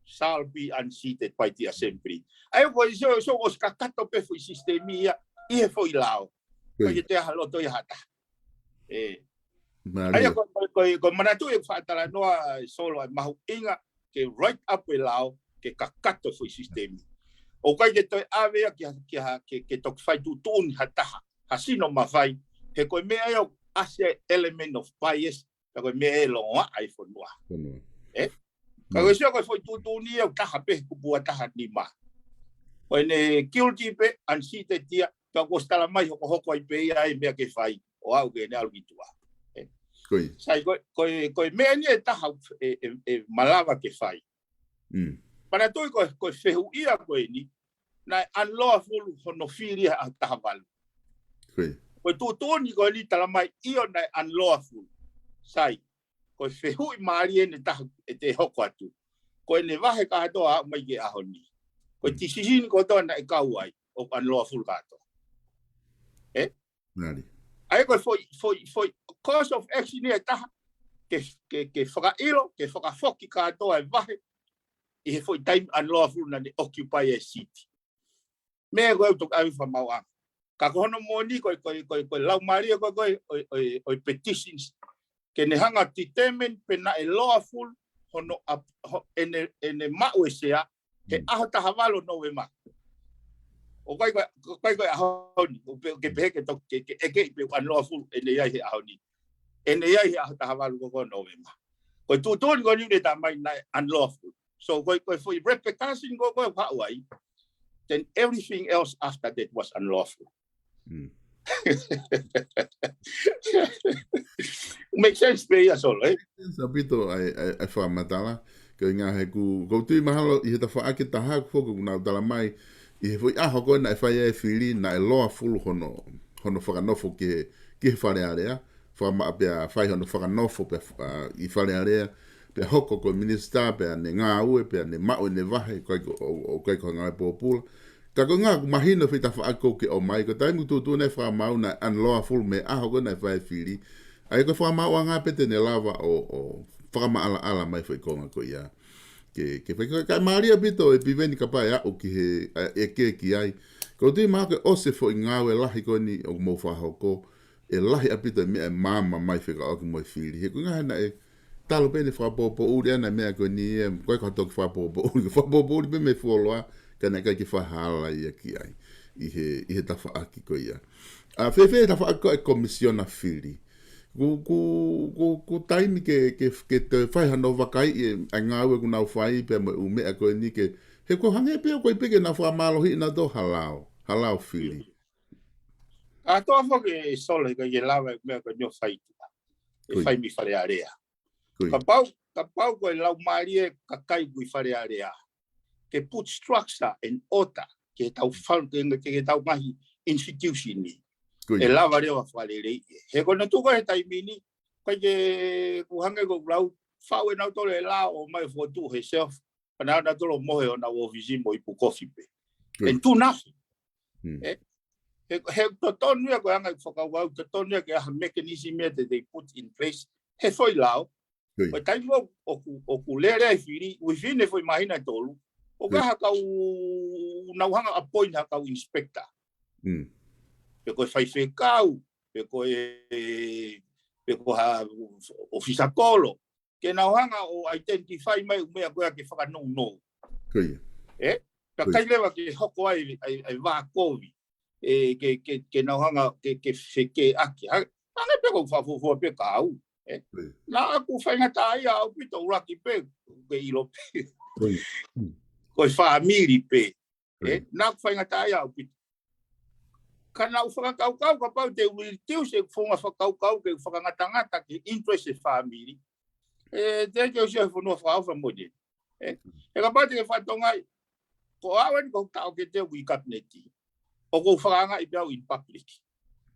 shall be unseated by the assembly. ʻA ia ko e sio, sio ʻosi kakato pē foʻi system ia, ʻi he foʻi lao. Ko ia. ʻIkai ke toe ʻi ai ha loto ia ha taha. Ē. Mālie. ʻA ia ko, ko, ko, ko e manatu ʻeku faʻa talanoa ʻe Solo ʻa e mahuʻinga ke write up e lao ke kakato foʻi system. ʻOku ʻikai ke toe ʻave ia ki ha, ki ha, ke, ke toki fai tuʻutuʻuni ha taha, ha sino mafai, he ko e meʻa ia ʻoku ʻasi ai e element of bias, ka ko e meʻa ʻe longoaʻa ai e fonua. Fonua. Ē? Ka ko e sio ko e foʻi tuʻutuʻuni ia ʻoku taha pē he kupu ua taha nima. Ko ʻene guilty pē, unseated ia, ka kuo ʻosi tala mai hokohoko ai pē ia ʻa e meʻa ke fai, ʻo aʻu ki heʻene ʻalu ki tuʻa. Ē? Sai, ko e, ko e, ko e meʻa eni ʻe taha ʻe, ʻe, ʻe malava ke fai. Manatuʻi ko e, ko e fehuʻia ko eni, naʻe unlawful hono fili ʻa e taha valu. Ko e tuʻutuʻuni ko eni tala mai ʻio naʻe unlawful. Sai, ko e fehuʻi mālie ʻe taha ʻe te hoko atu. Ko ʻene vahe kātoa ʻo aʻu mai ki he ʻaho ni. Ko e tisisini kotoa naʻe kau ai, ʻoku unlawful kātoa. ʻE? ʻA ia ko e foʻi, foʻi, foʻi course of action ʻe taha, ke, ke, ke fakaʻilo, ke fakafoki kātoa e vahe, ʻi he foʻi taimi unlawful naʻa ne occupy e seat. Meʻa ko e ʻoku toki ʻave fakamaauʻanga. Ka ko hono moʻoni ko e, ko e, ko e, ko e laumālie ko e, ko e, ʻo e, ʻo e, ʻo e petitions. Ke ne hanga determine pe naʻe lawful hono ap-, ho-, ʻene, ʻene maʻu e sea, he ʻaho taha valu ʻo Novema. ʻOku ʻikai ko e, ʻoku ʻikai ko e ʻaho ni, ʻo pe, ke pehē ke toki, ke, ke ʻeke pe unlawful ʻene ʻi ai he ʻaho ni. ʻEne ʻi ai he ʻaho taha valu ko ē ʻo Novema. Ko e tuʻutuʻuni ko eni ʻoku ne tala mai naʻe unlawful. So, ko e, ko e foʻi repercussion ko ē ʻoku haʻu ai, then everything else after that was unlawful. Make sense pē ia Solo, ē? Sense ʻaupito ʻa e, ʻa e, ʻa e fakamatala. Ko e ʻuhinga he ʻoku, ʻoku ou tui mahalo ʻi he tafaʻaki ʻe taha ʻoku foki ʻoku nau tala mai, ʻi he foʻi ʻaho ko ē naʻe fai ai e fili, naʻe lawful hono, hono fakanofo ki he, ki he Fale Alea. Fakamaʻa pea fai hono fakanofo pea, ʻa, ʻi Fale Alea, pea hoko ko e minisitā, pea ne ngāue, pea ne maʻu ʻene vahe, ʻoku ʻikai ko, ʻo, ʻoku ʻikai ko ha ngāue pōpula. Ka ko e ʻuhinga ʻoku mahino e foʻi tafaʻaki ʻoku ke ʻomai, ko e taimi ʻoku tuʻutuʻuni ai e fakamaau naʻe unlawful mei he ʻaho ko ē naʻe fai e fili. ʻA ia ko e fakamaauʻanga pē te ne lava ʻo, ʻo fakamaʻalaʻala mai e foʻi konga ko ia. Ke, ke fai, ka, ka mālie ʻaupito ʻe Piveni kapau ʻe aʻu ki he, ʻa, ʻeke ki ai. ʻOku ou tui mahalo kuo ʻosi e foʻi ngāue lahi ko eni ʻoku mou fakahoko. ʻE lahi ʻaupito e meʻa ʻe maama mai fekauʻaki mo e fili. He ko e ʻuhinga he naʻe talu pē ʻene fakapōpōʻuli ʻa e meʻa ko eni ē, ʻoku ʻikai ko ha toki fakapōpōʻuli, ko e fakapōpōʻuli pē mei fuoloa, ka naʻe ʻikai ke fakahala ia ki ai. ʻI he, ʻi he tafaʻaki ko ia. ʻA, fēfē e tafaʻaki ko e komisiona fili. ʻOku, ʻoku, ʻoku, ʻoku taimi ke, ke, ke toe fai hano vakaiʻi e, ʻa e ngāue ʻoku nau fai pea mo e ʻū meʻa ko eni ke, he ʻoku hangē pē ʻoku ʻikai pē ke nau fakamālohiʻi nautolu ha lao, ha lao fili. Ka toa foki ē Solo ʻikai ke lava e meʻa ko eni ʻo fai tuʻa. ʻE fai mei Fale Alea. Kapau, kapau ko e laumālie e kakai ʻoku ʻi Fale Alea. Ke put structure and order, ke tau fal-, ke, ke, ke tau ngaahi institution ni. ʻE lava leva fakaleleiʻi. He ko e tuʻu ko ē he taimi ni, ʻikai ke ʻoku hangē ko e lau, faʻu ʻe nautolu e lao ʻo ʻomai fokotuʻu he shelf, pea nau, nautolu mohe ʻo nau ʻōfisi mo ipu kofi pē. And do nothing. ʻE, he, he totonu ia ko e anga e fakakaukau, totonu ia ke ʻi ai ha mechanism ia that they put in place. He foʻi lao, ko e taimi ʻoku, ʻoku, ʻoku lele ai e fili, within e foʻi māhina ʻe tolu, ʻoku ʻi ai ha kau, nau hanga ʻo appoint ha kau inspector. Pe ko e faifekau, pe ko e, pe ko ha ʻōfisa kolo. Ke nau hanga ʻo identify mai e ʻū meʻa ko ia ke fakanounou. ʻE? Pea ʻikai leva ke hoko ai, ai, ai vākovi. ʻE, ke, ke, ke nau hanga, ke, ke fekeʻaki. Ha, hangē pē ko e fakafuofua pē kau. ʻE? Naʻa ku faingataʻaʻia ʻaupito ʻuluaki pē, ke ʻilo pē. Ko e fāmili pē. ʻE, naʻa ku faingataʻaʻia ʻaupito. Ka naʻa ku fakakaukau kapau te u reduce e founga fakakaukau ke fakangatangata ki he interest e fāmili. ʻE, te ke ʻosi ʻa e fonua fakaʻofa mo ʻeni. ʻE, he kapau te ke fakatokangaʻi, ko au eni ko e taʻokete ʻi he kapineti. ʻOku ou fakaangaʻi pē au in public.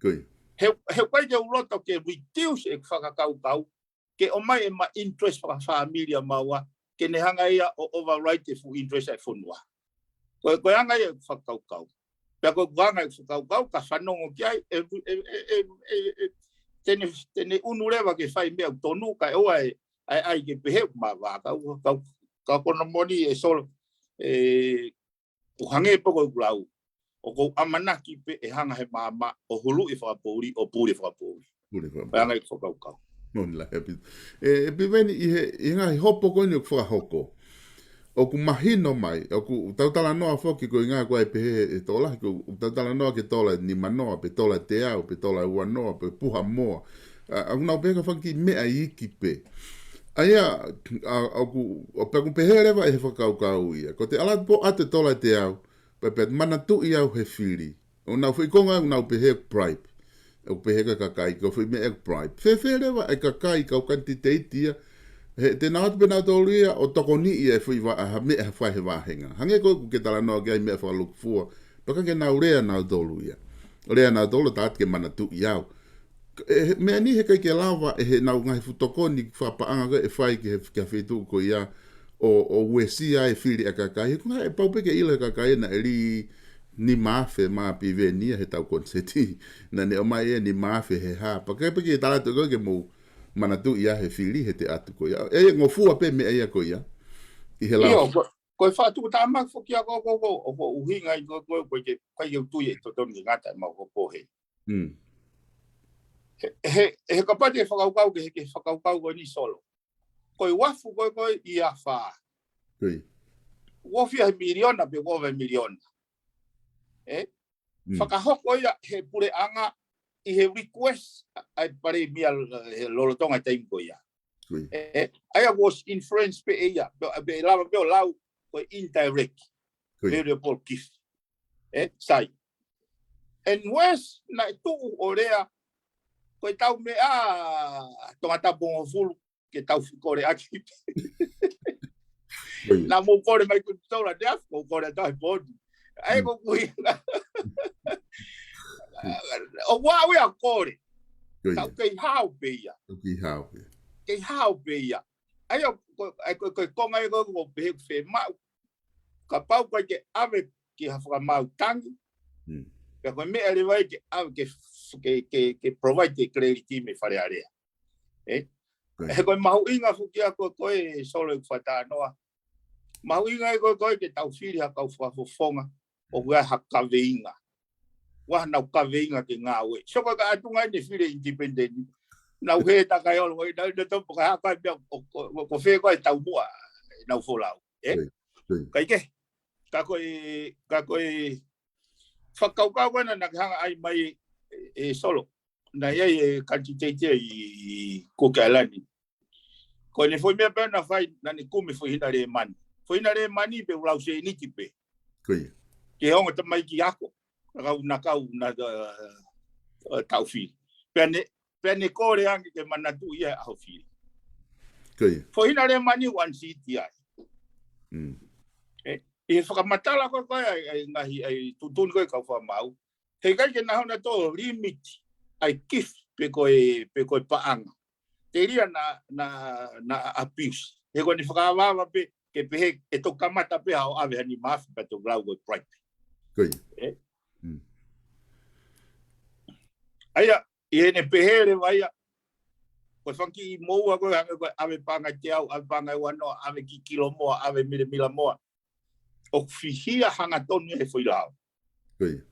He, he ʻikai ke u loto ke reduce e fakakaukau, ke ʻomai ʻema interest fakafāmili ʻa maua, ke ne hanga ia ʻo override e full interest ʻa e fonua. Ko e, ko e anga ia e fakakaukau. Pea ko e anga e fakakaukau, ka fanongo ki ai, ʻe, ʻe, te ne, te ne ʻunu leva ke fai meʻa ʻoku tonu, kae ʻoua ʻe, ʻai, ʻai ke pehē ʻoku mavā, ka, ka, ka ko hono moʻoni ē Solo, ʻe, ʻoku hangē pē ko ʻeku lau. ʻOku ou ʻamanaki pē ʻe hanga he maama ʻo huluʻi e fakapoʻuli, ʻo puli e fakapoʻuli. Puli e fakapoʻuli. Ko e anga ia e fakakaukau. Moʻoni lahi ʻaupito. ʻE, ʻe Piveni ʻi he, ʻi he ngaahi hopo ko eni ʻoku fakahoko. ʻOku mahino mai, ʻoku tau talanoa foki ko e ʻuhinga ko e pehē ʻe Tola, ʻoku tau talanoa ki he tola ʻe nimanoa, pe tola ʻe teau, pe tola ʻe uanoa, pe puha moa. ʻA, ʻoku nau pehē ko e fanga kiʻi meʻa iiki pē. ʻA ia, ʻa, ʻoku, ʻo pea ʻoku pehē leva ʻe he fakakaukau ia. Ko ʻete ʻalu atu ʻo ʻoatu e tola ʻe teau, pea, pea manatuʻi au he fili. ʻO nau foʻi konga ʻoku nau pehē bribe. ʻoku pehē ko e kakai, ko e foʻi meʻa ʻoku bribe. Fēfē leva e kakai kau kanititeiti ia, he te nau ʻatu pē nautolu ia ʻo tokoniʻi e foʻi va-, ha meʻa ha fai he vāhenga. Hangē ko ē ʻoku ke talanoa ki ai meʻa fakalūkufua, pea ka ke nau lea nautolu ia. Lea nautolu tā atu ke manatuʻi au. E, he, meʻa ni he ʻikai ke lava, ʻe he nau ngaahi fuʻu tokoni fakapaʻanga ko ē ʻe fai ki he, ki he feituʻu ko ia ʻo, ʻo uesia e fili ʻa e kakai. He ko e hā ʻe pau pē ke ʻilo ʻe he kakai naʻe lī nima afe mā Piveni ia he tau koniseti. Naʻa ne ʻomai e nima afe he hā. Pea ʻikai pē ke tala atu ko ē ke mou manatuʻi ia he fili he te ʻatu ko ia. ʻE ngofua pē meʻa ia ko ia. ʻI he lau. ʻIo, ko, ko e fakatuʻutāmaki foki ia ko, ko, ko, ʻoku ʻuhinga ia ko, ko, ko e ke, ʻikai ke u tui ʻe totonu ke ngata ʻemau hopo he. Mm. He, he, he kapau te ke fakakaukau ke, ke fakakaukau ko eni Solo. Ko e uafu ko ē ko ē ʻi he afā. Ko ia. Uofi he miliona pe uofi he miliona. ʻE? Mm. Fakahoko ia he puleʻanga ʻi he request ʻa, ʻa e palēmia he lolotonga taimi ko ia. Ko ia. ʻE, ʻa ia was influence pē ʻe ia, pe, pe lava pē ʻo lau ko e indirect. Ko ia. Variable gift. ʻE, sai. And worse, naʻe tuʻu ʻo lea, ko e tau meʻa Tongatapu hongofulu, ke tau fekole ʻaki. Ko ia. Naʻa mou kole mai ko e tola, te afu, mou kole atu he pō ni. ʻA ia Mm. ko ʻeku ʻuhinga. ʻOku ou ia kole. Ko ia. Tau kei hao pē ia. Tau kei hao pē. Kei hao pē ia. ʻA ia ko, ʻa ia ko, ko e konga ia ko, ko pehē ʻoku fiemaʻu. Kapau ʻoku ʻikai ke ʻave ki ha fakamaau tangi. Mm. Pea ko e meʻa leva ia ke ʻave ke, ke, ke, ke provide e clarity mei Fale Alea. ʻE? Ko ia. He ko e mahuʻinga foki ia ko, ko e Solo ʻeku fakatalanoa. Mahuʻinga ia ko, ko e ke tau fili ha kau fakafofonga ʻoku ʻi ai ha kaveinga. ʻOku ʻi ai hanau kaveinga ke ngāue. So ko e ka atu ngai ne fili independent. Nau he takai olo, ko e nau, nau tau poka haka pea ko, ko, ko, ko fē ko e taumuʻa, nau folau. ʻE? Ko ia, ko ia. Kae kehe, ka ko e, ka ko e fakakaukau ko ena naʻa ke hanga ʻai mai ʻe, ʻe Solo. Naʻe ʻi ai e kanititeiti ʻi Kuki Ailani. Ko ʻene foʻi meʻa pē naʻa ne fai, naʻa ne kumi foʻi hina Lēmani. Foʻi hina Lēmani pē ʻoku lau sēniti pē. Ko ia. Ke ongo tamaiki ako. Naʻa kau, naʻa kau, naʻa, ʻa, ʻa, tau fili. Pea ne, pea ne kole ange ke manatuʻi ʻa e ʻaho fili. Ko ia. Foʻi hina Lēmani ʻoku unseat ai. Mm. ʻE, ʻi he fakamatala ko, ko e, ʻa e, ʻa e ngaahi, ʻa e tuʻutuʻuni ko e kau fakamaau. He ʻikai ke nau hanga ʻo limit ʻa e gift pe ko e, pe ko e paʻanga. Telia naʻa, naʻa, naʻa abuse. He ko ʻene fakaavaava pē, ke pehē, ʻe toki kamata pē ʻo ʻave ha nima afe pea toki lau ko e bribe. Ko ia. ʻE? Mm. ʻA ia, ʻi heʻene pehē leva ia, ko e fanga kiʻi moua ko e hangē ko e ʻave paʻanga ʻe teau, ʻave paʻanga ʻe uanoa, ʻave kiʻi kilo moa, ʻave milemila moa. ʻOku fihia hangatonu he foʻi lao. Ko ia.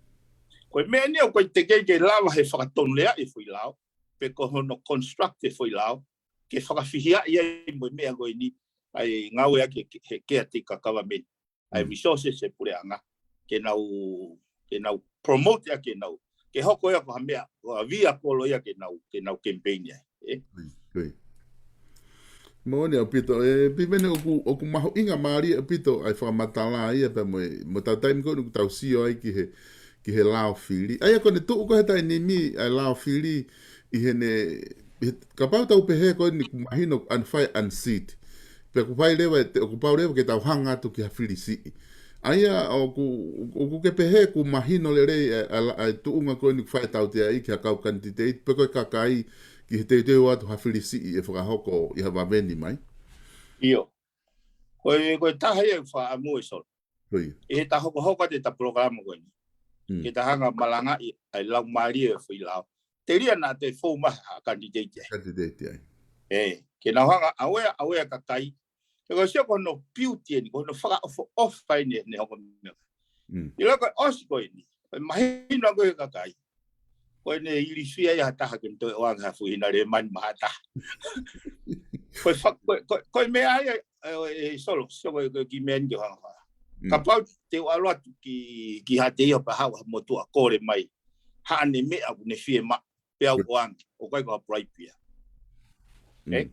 Ko e meʻa ni ʻoku ʻikai te ke, ke lava he fakatonuleaʻi e foʻi lao, pe ko hono construct e foʻi lao, ke fakafihiaʻi ai mo e meʻa ko eni, ʻa e ngāue ʻaki he, he caretaker government. ʻA e Mm. resources e puleʻanga, ke nau, ke nau promote ʻaki e nau, ke hoko ia ko ha meʻa, ko ha vehicle ia ke nau, ke nau campaign ai. ʻE? Ko ia, ko ia. Moʻoni ʻaupito, ʻe, Piveni ʻoku, ʻoku mahuʻinga mālie ʻaupito ʻa e fakamatala ia pea mo e, mo e tau taimi ko eni ʻoku tau sio ai ki he, ki he lao fili. ʻA ia ko ʻene tuʻu ko ē he taimi ni ʻa e lao fili ʻi heʻene, he, kapau tau pehē ko eni ʻoku mahino ʻoku fai unseat. Pea ʻoku fai leva, ʻe te, ʻoku pau leva ke tau hanga atu ki ha fili siʻi. ʻA ia ʻoku, ʻoku ke pehē ʻoku mahino lelei ʻa e, ʻa e, ʻa e tuʻunga ko eni ʻoku fai tauteaʻi ki ha kau kanititeiti, pe ko e kakai ki he teuteu atu ha fili siʻi ʻe fakahoko ʻi ha vave ni mai. ʻIo. Ko e, ko e taha ia ʻeku fakaʻamu ʻe Solo. Ko ia. ʻI he ta hokohoko atu e ta polokalama ko eni. Mm. Ke ta hanga ʻo malangaʻi ʻa e laumālie e foʻi lao. Telia naʻa toe fou mai ha kanititeiti ai. Kanititeiti ai. ʻE, ke nau hanga ʻo ʻave, ʻave e kakai. He ko e sio ko hono beauty eni, ko hono fakaʻofoʻofa eni ʻene hoko meʻa. Mm. ʻIlo ko e ʻosi ko eni, ko e mahino ko e kakai. Ko ʻene ilifia ia ha taha ke ne toe ʻoange ha foʻi hina Lēmani maʻa ha taha. Ko e fa-, ko e, ko e, ko e meʻa ia, ʻe, ʻe Solo, sio ko e, ko e kiʻi meʻa ni ke hanga faka. Mm. Kapau te u ʻalu atu ki, ki Haʻateiho pea haʻu ha motuʻa kole mai. Haʻane meʻa ʻoku ne fiemaʻu, pea u ʻoange, ʻoku ʻikai ko ha bribe ia. Mm. ʻE?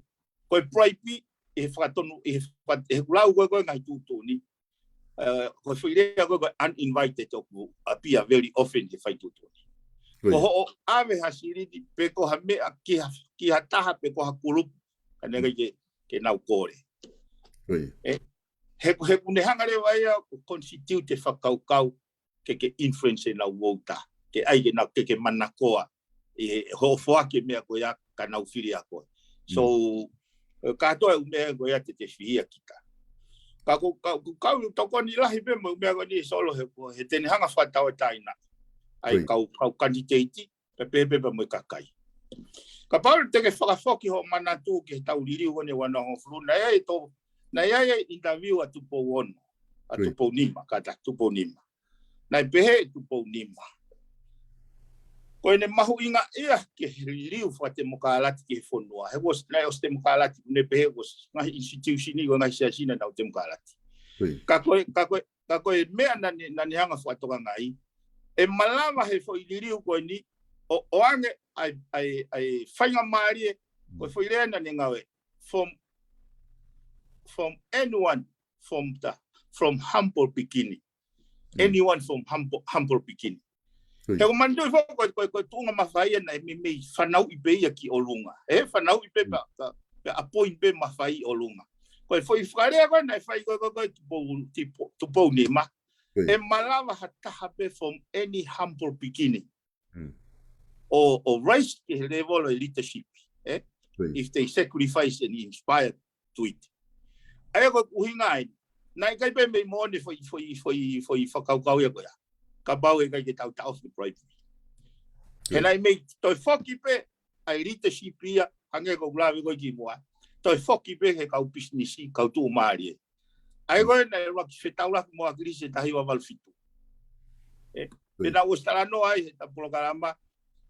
Ko e bribe, ʻi he fakatonu, ʻi he faka-, ʻi he kulau ko e, ko e ngaahi tuʻutuʻuni. ʻE, ko e foʻi lea ko e, ko e uninvited ʻoku appear very often he fai tuʻutuʻuni. Ko ia. Ko hoʻo ʻave ha silini pe ko ha meʻa ki ha, ki ha taha pe ko ha kulupu, ka naʻe ʻikai ke, ke nau kole. Ko ia. Ē, he, he ʻoku ne hanga leva ia ʻo constitute e fakakaukau ke ke influence ʻenau vouta, ke ʻai ke nau, ke ke manakoa ʻi he hoʻo foaki e meʻa ko ia ka nau fili ʻa koe. So, mm, ē, kātoa e ʻū meʻa ko ia te te fihia kita. Ka ko, ka, ko e kau tokoni lahi pē mo e ʻū meʻa ko eni Solo he, he te ne hanga fakatauʻatāina ʻa e, ko ia, kau, kau kanititeiti, pea pehē pē pea mo e kakai. Kapau te ke fakafoki hoʻo manatu ki heʻetau liliu ko eni ʻa e ua noa hongofulu, naʻe ʻi ai e tō, naʻe ʻi ai e interview ʻa Tupou Ono, ʻa, ko ia, Tupou Nima, kātaki, Tupou Nima. Naʻe pehē ʻe Tupou Nima, ko ʻene mahuʻinga ia ki he liliu fakatemokalati ki he fonua, he ʻoku ʻosi, naʻe ʻosi temokalati, ʻoku ne pehē ʻoku ʻosi ngaahi institution ko e ngaahi siasi naʻa nau temokalati. Ko ia. Ka ko e, ka ko e, ka ko e meʻa naʻa ne, naʻa ne hanga fakatokangaʻi, ʻe malava he foʻi liliu ko eni ʻo, ʻoange ʻa e, ʻa e, ʻa e faingamālie, ko e, mm, foʻi lea naʻa ne ngāue, from, from anyone, from the, from humble beginning. Mm. Anyone from humble, humble beginning. Ko ia. He ʻoku ou manatuʻi foki ko e, ko e, ko e tuʻunga mafai ʻana ʻe meimei fanauʻi pē ia ki ʻolunga. Ē, fanauʻi pē, mm, pea, pea, pea appoint pē mafai ʻi ʻolunga. Ko e foʻi fakalea ko ē naʻe fai ko ē, ko ē, ko ē Tupou, Tupou, Tupou Nima. Ko ia. ʻE malava ha taha pē from any humble beginning, mm, ʻo, ʻo rise ki he level ʻo e leadership, ē? Ko ia. If they sacrifice and inspire to it. ʻA ia ko e ʻuhinga ē, naʻe ʻikai pē mei moʻoni e foʻi, foʻi, foʻi, foʻi fakakaukau ia ko ia. Kapau ʻe ʻikai ke tau taʻofi e bribery. Ko ia. He naʻe mei toe foki pē ʻa e leadership ia, hangē ko ʻeku lave ko ē kimuʻa, toe foki pē ki he kau pisinisi, kau tuʻumālie. ʻA ia, mm, ko ē naʻe ʻuluaki fetaulaki mo ʻAkilisi he taha hiva valu fitu. Ē, ko ia, pea naʻa ku ʻosi talanoa ai heʻeta polokalama,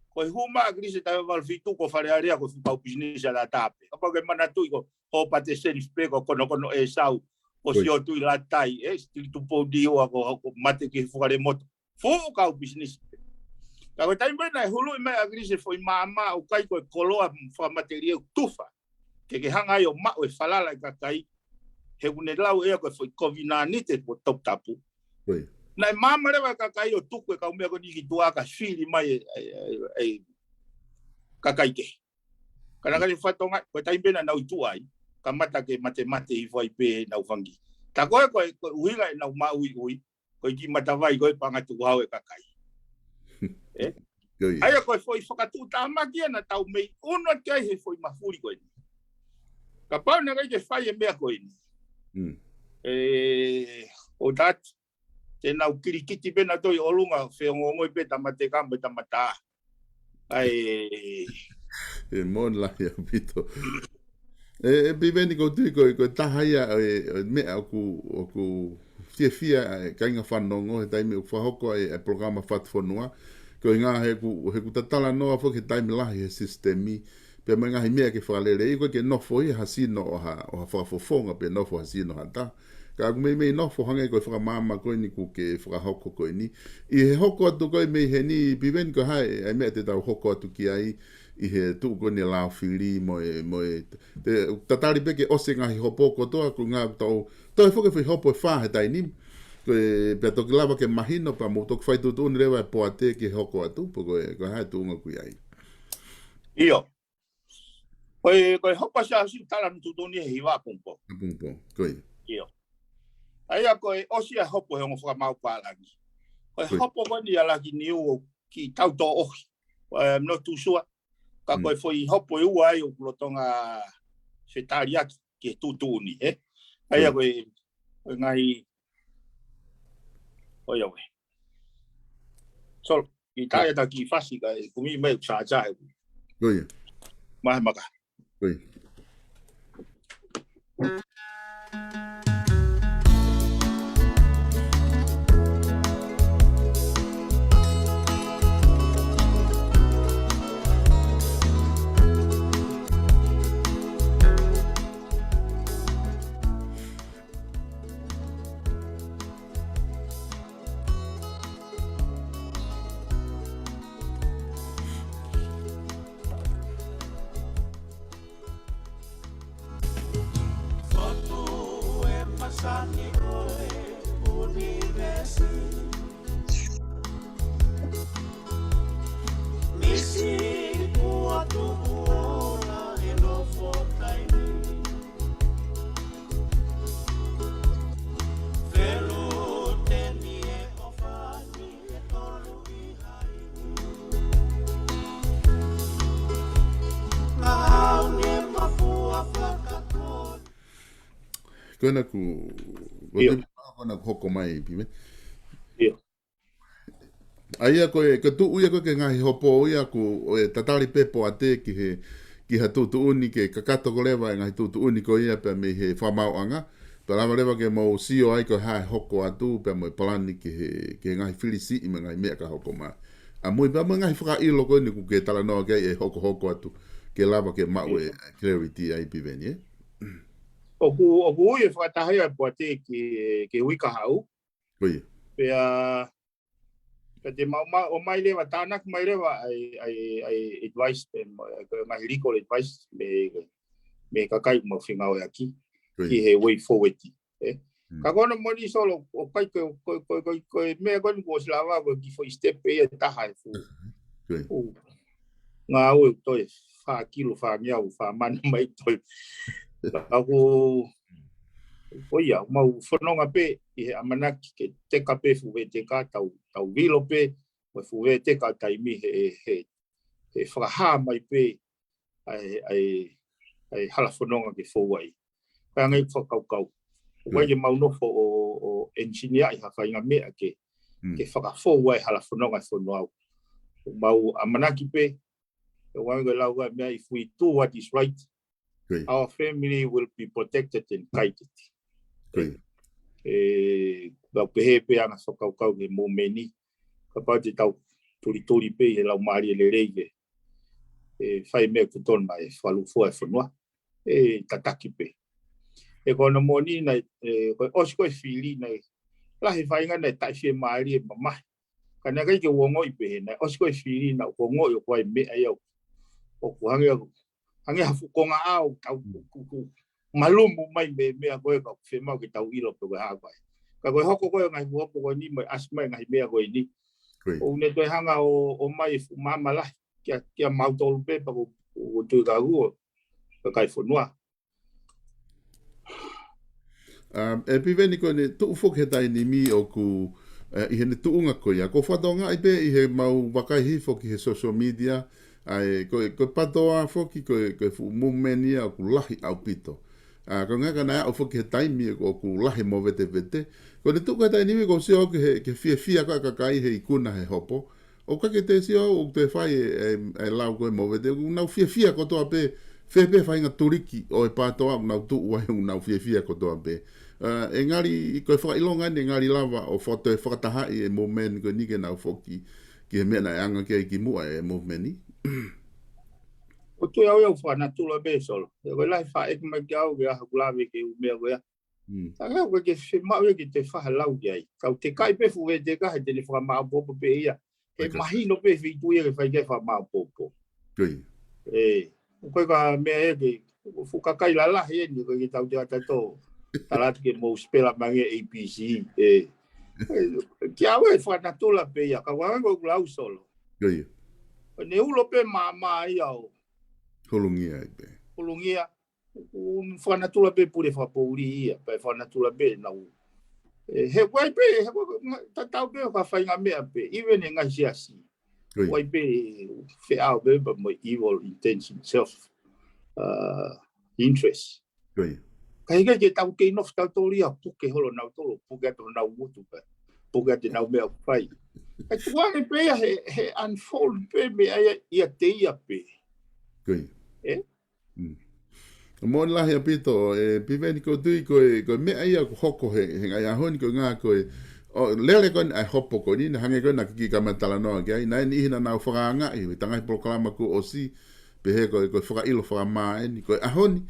ko e hū mai ʻa ʻAkilisi he taha hiva valu fitu ko Fale Alea ko e fuʻu kau pisinisi ʻalatā pē. Kapau ʻoku ke manatuʻi ko Hōpate Senisi pē, ko Konokono ʻEsau, ko, ko ia, Siotui Latai, ē, Sitili Tupou Liua, ko, ko Mate ki he Fuakava Motu. Fuʻu kau pisinisi pē. Ka ko e taimi pē naʻe huluʻi mai ʻa ʻAkilisi he foʻi maama ʻoku ʻikai ko e koloa fakamatelie ʻoku tufa ke ke hanga ai ʻo maʻu e falala e kakai, he ʻoku ne lau ʻe ia ko e foʻi kovinānite ko e toputapu. Ko ia. Naʻe maama leva e kakai ʻo tuku e kau meʻa ko eni ki tuʻa ka fili mai e, e, e, e kakai kehe. Ka naʻe ʻikai ke fatongia, ko e taimi pē naʻa nau ʻi tuʻa ai, kamata ke matemate hifo ai pē ʻenau fanga kiʻi. Tā ko ē, ko e, ko e ʻuhinga ʻenau maʻuiʻui, ko e kiʻi matavai ko ē pea ʻoange tukuhau e kakai. Ē? Ko ia. ʻA ia ko e foʻi fakatuʻutāmaki ia naʻa tau mei ʻunu atu ki ai he foʻi mafuli ko eni. Kapau naʻe ʻikai ke fai e meʻa ko eni. Mm. Ē, ʻo tātu, te nau kilikiti pē nautolu ʻi ʻolunga, feongoongoi pē tamatekama mo e tamataʻa. ʻAi. ʻE moʻoni lahi ʻaupito. ʻE, ʻe Piveni, ʻoku ou tui ko e, ko e taha ia e, e meʻa ʻoku, ʻoku fiefia ai e kāinga fanongo he taimi ʻoku fakahoko ai e, e polokalama Fatufonua. Ko e ʻuhinga he ʻoku, he ʻoku ta talanoa foki he taimi lahi he sisitemi, pea mo e ngaahi meʻa ke fakaleleiʻi, ʻoku ʻikai ke nofo ia ha sino ʻo ha, ʻo ha fakafofonga pe nofo ha sino ha taha. Ka ʻoku meimei nofo hangē ko e fakamaama ko eni ʻoku ke fakahoko ko eni. ʻI he hoko atu ko ē mei heni, Piveni, ko e hā e, e meʻa te tau hoko atu ki ai ʻi he tuʻu ko eni e lao fili mo e, mo e, te, tatali pē ke ʻosi e ngaahi hopo kotoa, ko e ʻuhinga ʻoku tau toe foki e foʻi hopo ʻe fā he taimi ni. Ko e, pea toki lava ke mahino, pea mou toki fai tuʻutuʻuni leva e poate ki he hoko atu, pe ko e, ko e hā e tuʻunga ʻoku ʻi ai. ʻIo. Ko e, ko e hopo ʻa Siaosi ʻoku tala ʻoku tuʻutuʻuni he hiva ʻapongipongi. ʻApongipongi, ko ia. ʻIo. ʻA ia ko e ʻosi e hopo he ongo fakamaau pālangi. Ko e, ko ia, hopo ko eni ʻa Laki Niu ʻoku kiʻi tautōʻohi. I'm not too sure. Ka ko e, mm, foʻi hopo ʻe ua ai ʻoku lolotonga fetaliaki ki he tuʻutuʻuni, ē? ʻA ia, ko ia, ko e, ko e ngaahi, ko ia ʻoe. So, ʻi tā ia ta ki fasi ka e kumi mai ʻoku sāsā e kui. Ko ia. Mahe maka. Ko ia. Fotu ʻe masani ʻo e ʻunivēsi. Ko ena ku, ko ʻIo. te ko ena ku hoko mai Piveni. ʻIo. ʻA ia ko e, ko e tuʻu ia ko e ki he ngaahi hopo ia ʻoku, ʻo e tatali pē Poate ki he, ki ha tuʻutuʻuni ke kakato ko ē leva e ngaahi tuʻutuʻuni ko ia pea mei he fakamaauʻanga. Pea lava leva ke mau sio ai ko e hā e hoko atu pea mo e palani ki he, ki he ngaahi fili siʻi mo e ngaahi meʻa ka hoko mai. ʻAmui pea mo e ngaahi fakaʻilo ko eni ʻoku ke talanoa ki ai ʻe hokohoko atu ke lava ke maʻu e clarity ai Piveni, ē? ʻOku, ʻoku ui e fakataha ia ʻa Poate ki, ki he uike kahaʻu. Ko ia. Pea, pea te mau, mau, ʻomai leva, tānaki mai leva ʻa e, ʻa e, ʻa e advice pē, mo, ko e ngaahi legal advice, mei, mei he kakai ʻoku mau fengāueʻaki, Ko ia. ki he way forward, ē? Mm. Ka ko hono moʻoni Solo, ʻoku ʻikai ko, ko, ko, ko, ko e meʻa ko eni kuo ʻosi lava ko e kiʻi foʻi step pē ia ʻe taha e fuʻu. Ko ia. Fuʻu ngāue ʻoku toe fā kilo, fā ngeau, fā mano mai toe. Ka ʻoku, ko ia, mau fononga pē ʻi he ʻamanaki ke teka pē fuʻu vete ka tau, tau vilo pē, mo e fuʻu vete ka taimi he, he, he fakahā mai pē ʻa e, ʻa e, ʻa e hala fononga ke fou ai. Ka ngai fakakaukau. ʻOku ʻikai Mm. ke mau nofo ʻo, ʻo engineer ʻi ha faʻahinga meʻa ke, Mm. ke fakafou ai hala fononga e fonua. ʻOku mau ʻamanaki pē, ʻoku ʻikai ke lau ai meʻa, if we do what is right, Ko ia. our family will be protected and guided. Ko ia. ʻE, lau pehē pē ʻa e fakakaukau ki he movement ni. Kapau te tau tulituli pē ʻi he laumālie lelei ke, ʻe fai meʻa ʻoku totonu maʻa e fakalūkufua e fonua. ʻE tataki pē. ʻE ko hono moʻoni naʻe, ʻe, ko e ʻosi ko e fili naʻe lahi e faʻahinga naʻe taʻefiemālie mamahi. Ka naʻe ʻikai ke u ongoʻi pehē, naʻe ʻosi ko e fili naʻa ku ongoʻi ʻoku ʻi ai e meʻa ia ʻoku, ʻoku hangē, hangē ha fuʻu konga ʻao, tau Mm. ku, ku, malumu mai mei he meʻa ko ē ka ʻoku fiemaʻu ke tau ʻilo pe ko e hā ko ē. Ka ko e hoko ko ē ngaahi fuʻu hopo ko eni, mo e ʻasi mai ngaahi meʻa ko eni. Ko ia. ʻOku ne toe hanga ʻo, ʻomai e fuʻu maama lahi, kia, kia mautolu pē pea ko, ko, ko tui ka ua, kakai fonua. Um, ʻe Piveni ko ʻene tuʻu foki he taimi ni ʻoku, eh, ʻi heʻene tuʻunga ko ia. Ko e fakatokangaʻi pē ʻi he mau vakai hifo ki he social media, ʻa e, ko e, ko e PATOA foki, ko e, ko e fuʻu movement ia ʻoku lahi ʻaupito. ʻA, ko e ngaahi ka naʻe aʻu foki he taimi ʻoku lahi e movetevete. Ko ʻene tuʻu ko ē he taimi ni ʻoku ou sio ki he, ki he fiefia ko ē ʻa e kakai he ikuna he hopo. ʻOku ʻikai ke te sio ʻoku te fai e, e, e lau ko ē movete, ʻoku nau fiefia kotoa pē, fē pē faʻahinga tuliki ʻo e PATOA ʻoku nau tuʻu ai ʻoku nau fiefia kotoa pē. ʻA, ʻe ngali, ko e fakaʻilonga eni ʻe ngali lava ʻo faka-, toe fakatahaʻi e movement ko eni ke nau foki ki he meʻa naʻe anga ki ai kimuʻa e movement ni. ʻOku ou tui au ia ʻoku fakanatula pē Solo. ʻE ko e lahi faʻa ʻeke mai kia au ke ʻaha ku lave ki he ʻū meʻa ko ia. Mm. Ka ʻoku ʻikai ke fiemaʻu ia ke te faʻa lau ki ai. Kau te kai pē fuʻu vete ka he te ne fakamāʻopoʻopo pē ia. He Eka. mahino pē feituʻu ia ke fai ki ai e fakamāʻopoʻopo. Ko ia. ʻE, ʻoku ʻikai ko ha meʻa ia ke, fuʻu kakai lalahi eni, ʻoku ʻikai ke tau te ata tō. Tala atu ke mou spela mai e A B C, ʻe. ʻE, kia au ʻe fakanatula pē ia, ka ʻoku ʻikai ko ʻeku lau Solo. Ko ia. ʻOku ne ulo pē māmā ia ʻo Holungia ai pē. Holungia. ʻOku fakanatula pē pule fakapoʻuli ia, pea fakanatula pē nau. ʻE, he ʻoku ʻi ai pē, he ʻoku, tatau pē ʻoku ʻi ai e faʻahinga meʻa pē, even e ngaahi siasi. Ko ia. ʻOku ʻi ai pē feʻao pē, pea mo e evil intention, self, uh, interest. Ko ia. Ka ʻikai ke tau kei nofo tautolu ia, puke holo nautolu, puke atu honau ngutu pē. Puke atu ʻenau meʻa ʻoku fai. Kae tuku ange pē ia he, he unfold pē meʻa ia, ʻiate ia pē. Ko ia. ʻE? Mm. Moʻoni lahi ʻaupito, ʻe Piveni ʻoku ou tui ko e, ko e meʻa ia ʻoku hoko he, he ngaahi ʻaho ni ko e ngaahi ko e, ʻo, lele ko eni ʻa e hopo ko eni, naʻe hangē ko ena naʻa ke kiʻi kamata talanoa ki ai, naʻe ʻi ai e niʻihi naʻa nau fakaangaʻi, ʻi he tangahi polokalama kuo ʻosi, pehē ko e, ko e fakaʻilo fakamā eni, ko e ʻaho ni,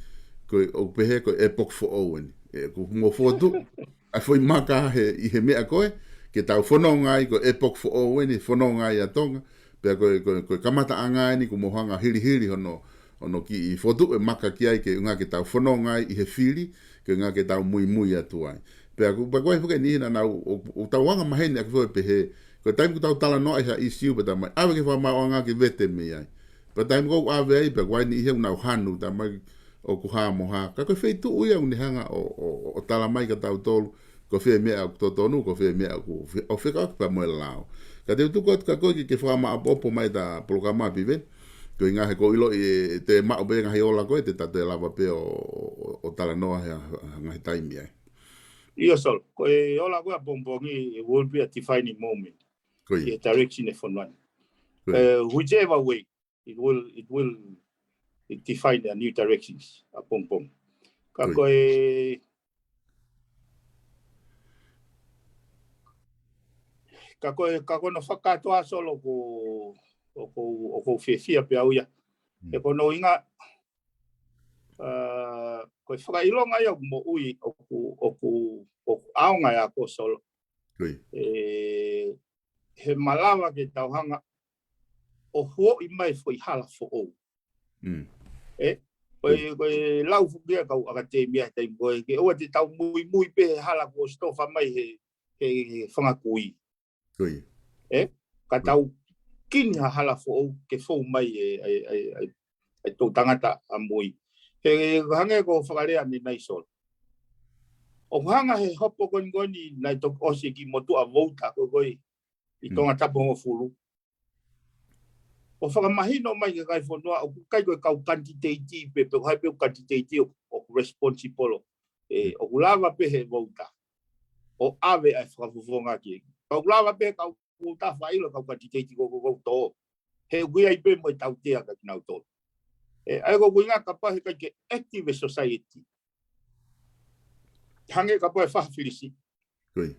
ko e, ʻoku pehē ko e epoki foʻou eni. ʻE, ʻoku mo fotu, ʻa e foʻi maka he, ʻi he meʻa ko ē, ke tau fononga ai ko e epoki foʻou eni, fononga ai ʻa Tonga, pea ko e, ko e, ko e kamataʻanga eni, ʻoku mo hanga hilihili hono, hono kiʻi fotu e maka ki ai, ke ʻuhinga ke tau fononga ai ʻi he fili, ke ʻuhinga ke tau muimui atu ai. Pea ʻoku, pea ko e foki e niʻihi naʻa nau, ʻo, ʻo tau anga maheni ʻaki foki pehē, ko e taimi ʻoku tau talanoa ʻi ha ʻisiū pea tau mai, ʻave ki he fakamaauʻanga ke vete mei ai. Pea taimi ʻoku ʻave ai, pea ko e niʻihi ʻoku nau hanu, tau mai ʻoku hā mo hā. Ka ko e feituʻu ia ʻoku ne hanga ʻo, ʻo, ʻo tala mai kia tautolu, ko fē meʻa ʻoku totonu, ko fē meʻa ʻoku fe-, ʻo fekauʻaki pea mo e lao. Ka te u tuku atu kia koe ke, ke fakamāʻopoʻopo mai ʻeta polokalama Piveni. Ko e ʻuhinga he ʻoku ou ʻiloʻi ʻe, ʻe te maʻu pē ngaahi ola ko ē te ta toe lava pē ʻo, ʻo, ʻo talanoa he ngaahi taimi ai. ʻIo, Solo. Ko e ola ko ē ʻapongipongi, it will be a defining moment. Ko ia. Ki he direction ʻe fonua ni. Ko ia. Uh, whichever way, it will, it will, it define a new directions ʻapongipongi. Ka ko ia. Ko e, ka ko e, ka ko hono fakakātoa, Solo, ʻoku, ʻoku, ʻoku ou fiefia pē au ia. Mm. He ko hono ʻuhinga, uh, ko e fakaʻilonga ia ʻoku moʻui, ʻoku, ʻoku, ʻoku ʻaonga ia ko, Solo. Ko ia. ʻE, he malava ke tau hanga ʻo huoʻi mai foʻi hala foʻou. Mm. ʻE, ko e, ko e lau foki ia ʻa e kau ʻakatēmia he taimi ko ē, ke ʻoua te tau muimui pē he hala kuo ʻosi tofa mai he, he, he fanga kui. Ko ia. ʻE, ka tau kini ha hala foʻou ke fou mai e, e, e, e, e toʻutangata ʻamui. He, he hangē ko e fakalea ʻanenai, Solo. ʻOku hanga he hopo ko eni ko eni naʻe toki ʻosi ki motuʻa vouta ko ē ko ē ʻi Mm. Tongatapu hongofulu. ʻO fakamahino mai ki he kakai fonua, ʻoku ʻikai ko e kau kanititeiti pē, pe ko hai pē ʻoku kanititeiti ʻoku, ʻoku responsible. ʻE, Mm. ʻoku lava pē he vouta ʻo ʻave ʻa e fakafofonga ki ai. Ka ʻoku lava pē kau vouta fakaʻilo kau kanititeiti ko, ko, ko tō. He ʻoku ʻi ai pē mo e tautea kia kinautolu. ʻE, ʻa ia ko e ʻuhinga kapau he ʻikai ke active society. Hangē kapau ʻe fai ha fili siʻi. Ko ia.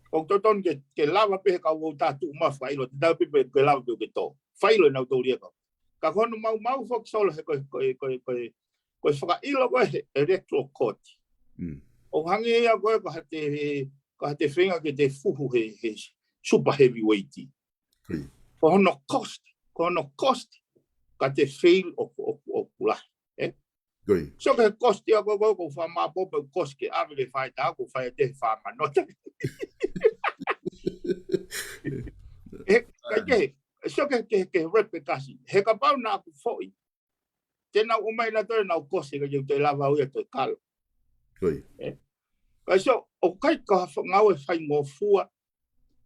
ʻOku totonu ke, ke lava pē he kau vouta tuʻu mai fakaʻilo, te tau pē pē ke lava pē ke tō. Fakaʻilo ʻe nautolu ia kau. Ka ko hono maumau foki, Solo, he ko e, ko e, ko e, ko e, ko e fakaʻilo ko ē he electoral court. Mm. ʻOku hangē ia ko ē ko ha te, ko ha te feinga ke te fuhu he, he super heavyweight. Ko ia. Ko hono cost, ko hono cost, ka te fail ʻo, ʻo, ʻo, ʻo kula. ʻE? Ko ia. Sio ki he cost ia ko ē, ko e, ko e fakamāʻopoʻopo e cost ke ʻave ke fai tā, ko e fai ʻe he fāmano. ʻE, ka ke, sio ki he, ki he, ki he repercussion. He kapau naʻa ku foʻi. Te nau ʻomai nautolu ʻenau cost ka ke te lava au ia toe kalo. Ko ia. ʻE? Ka sio, ʻoku ʻikai ko ha fa-, ngāue faingofua,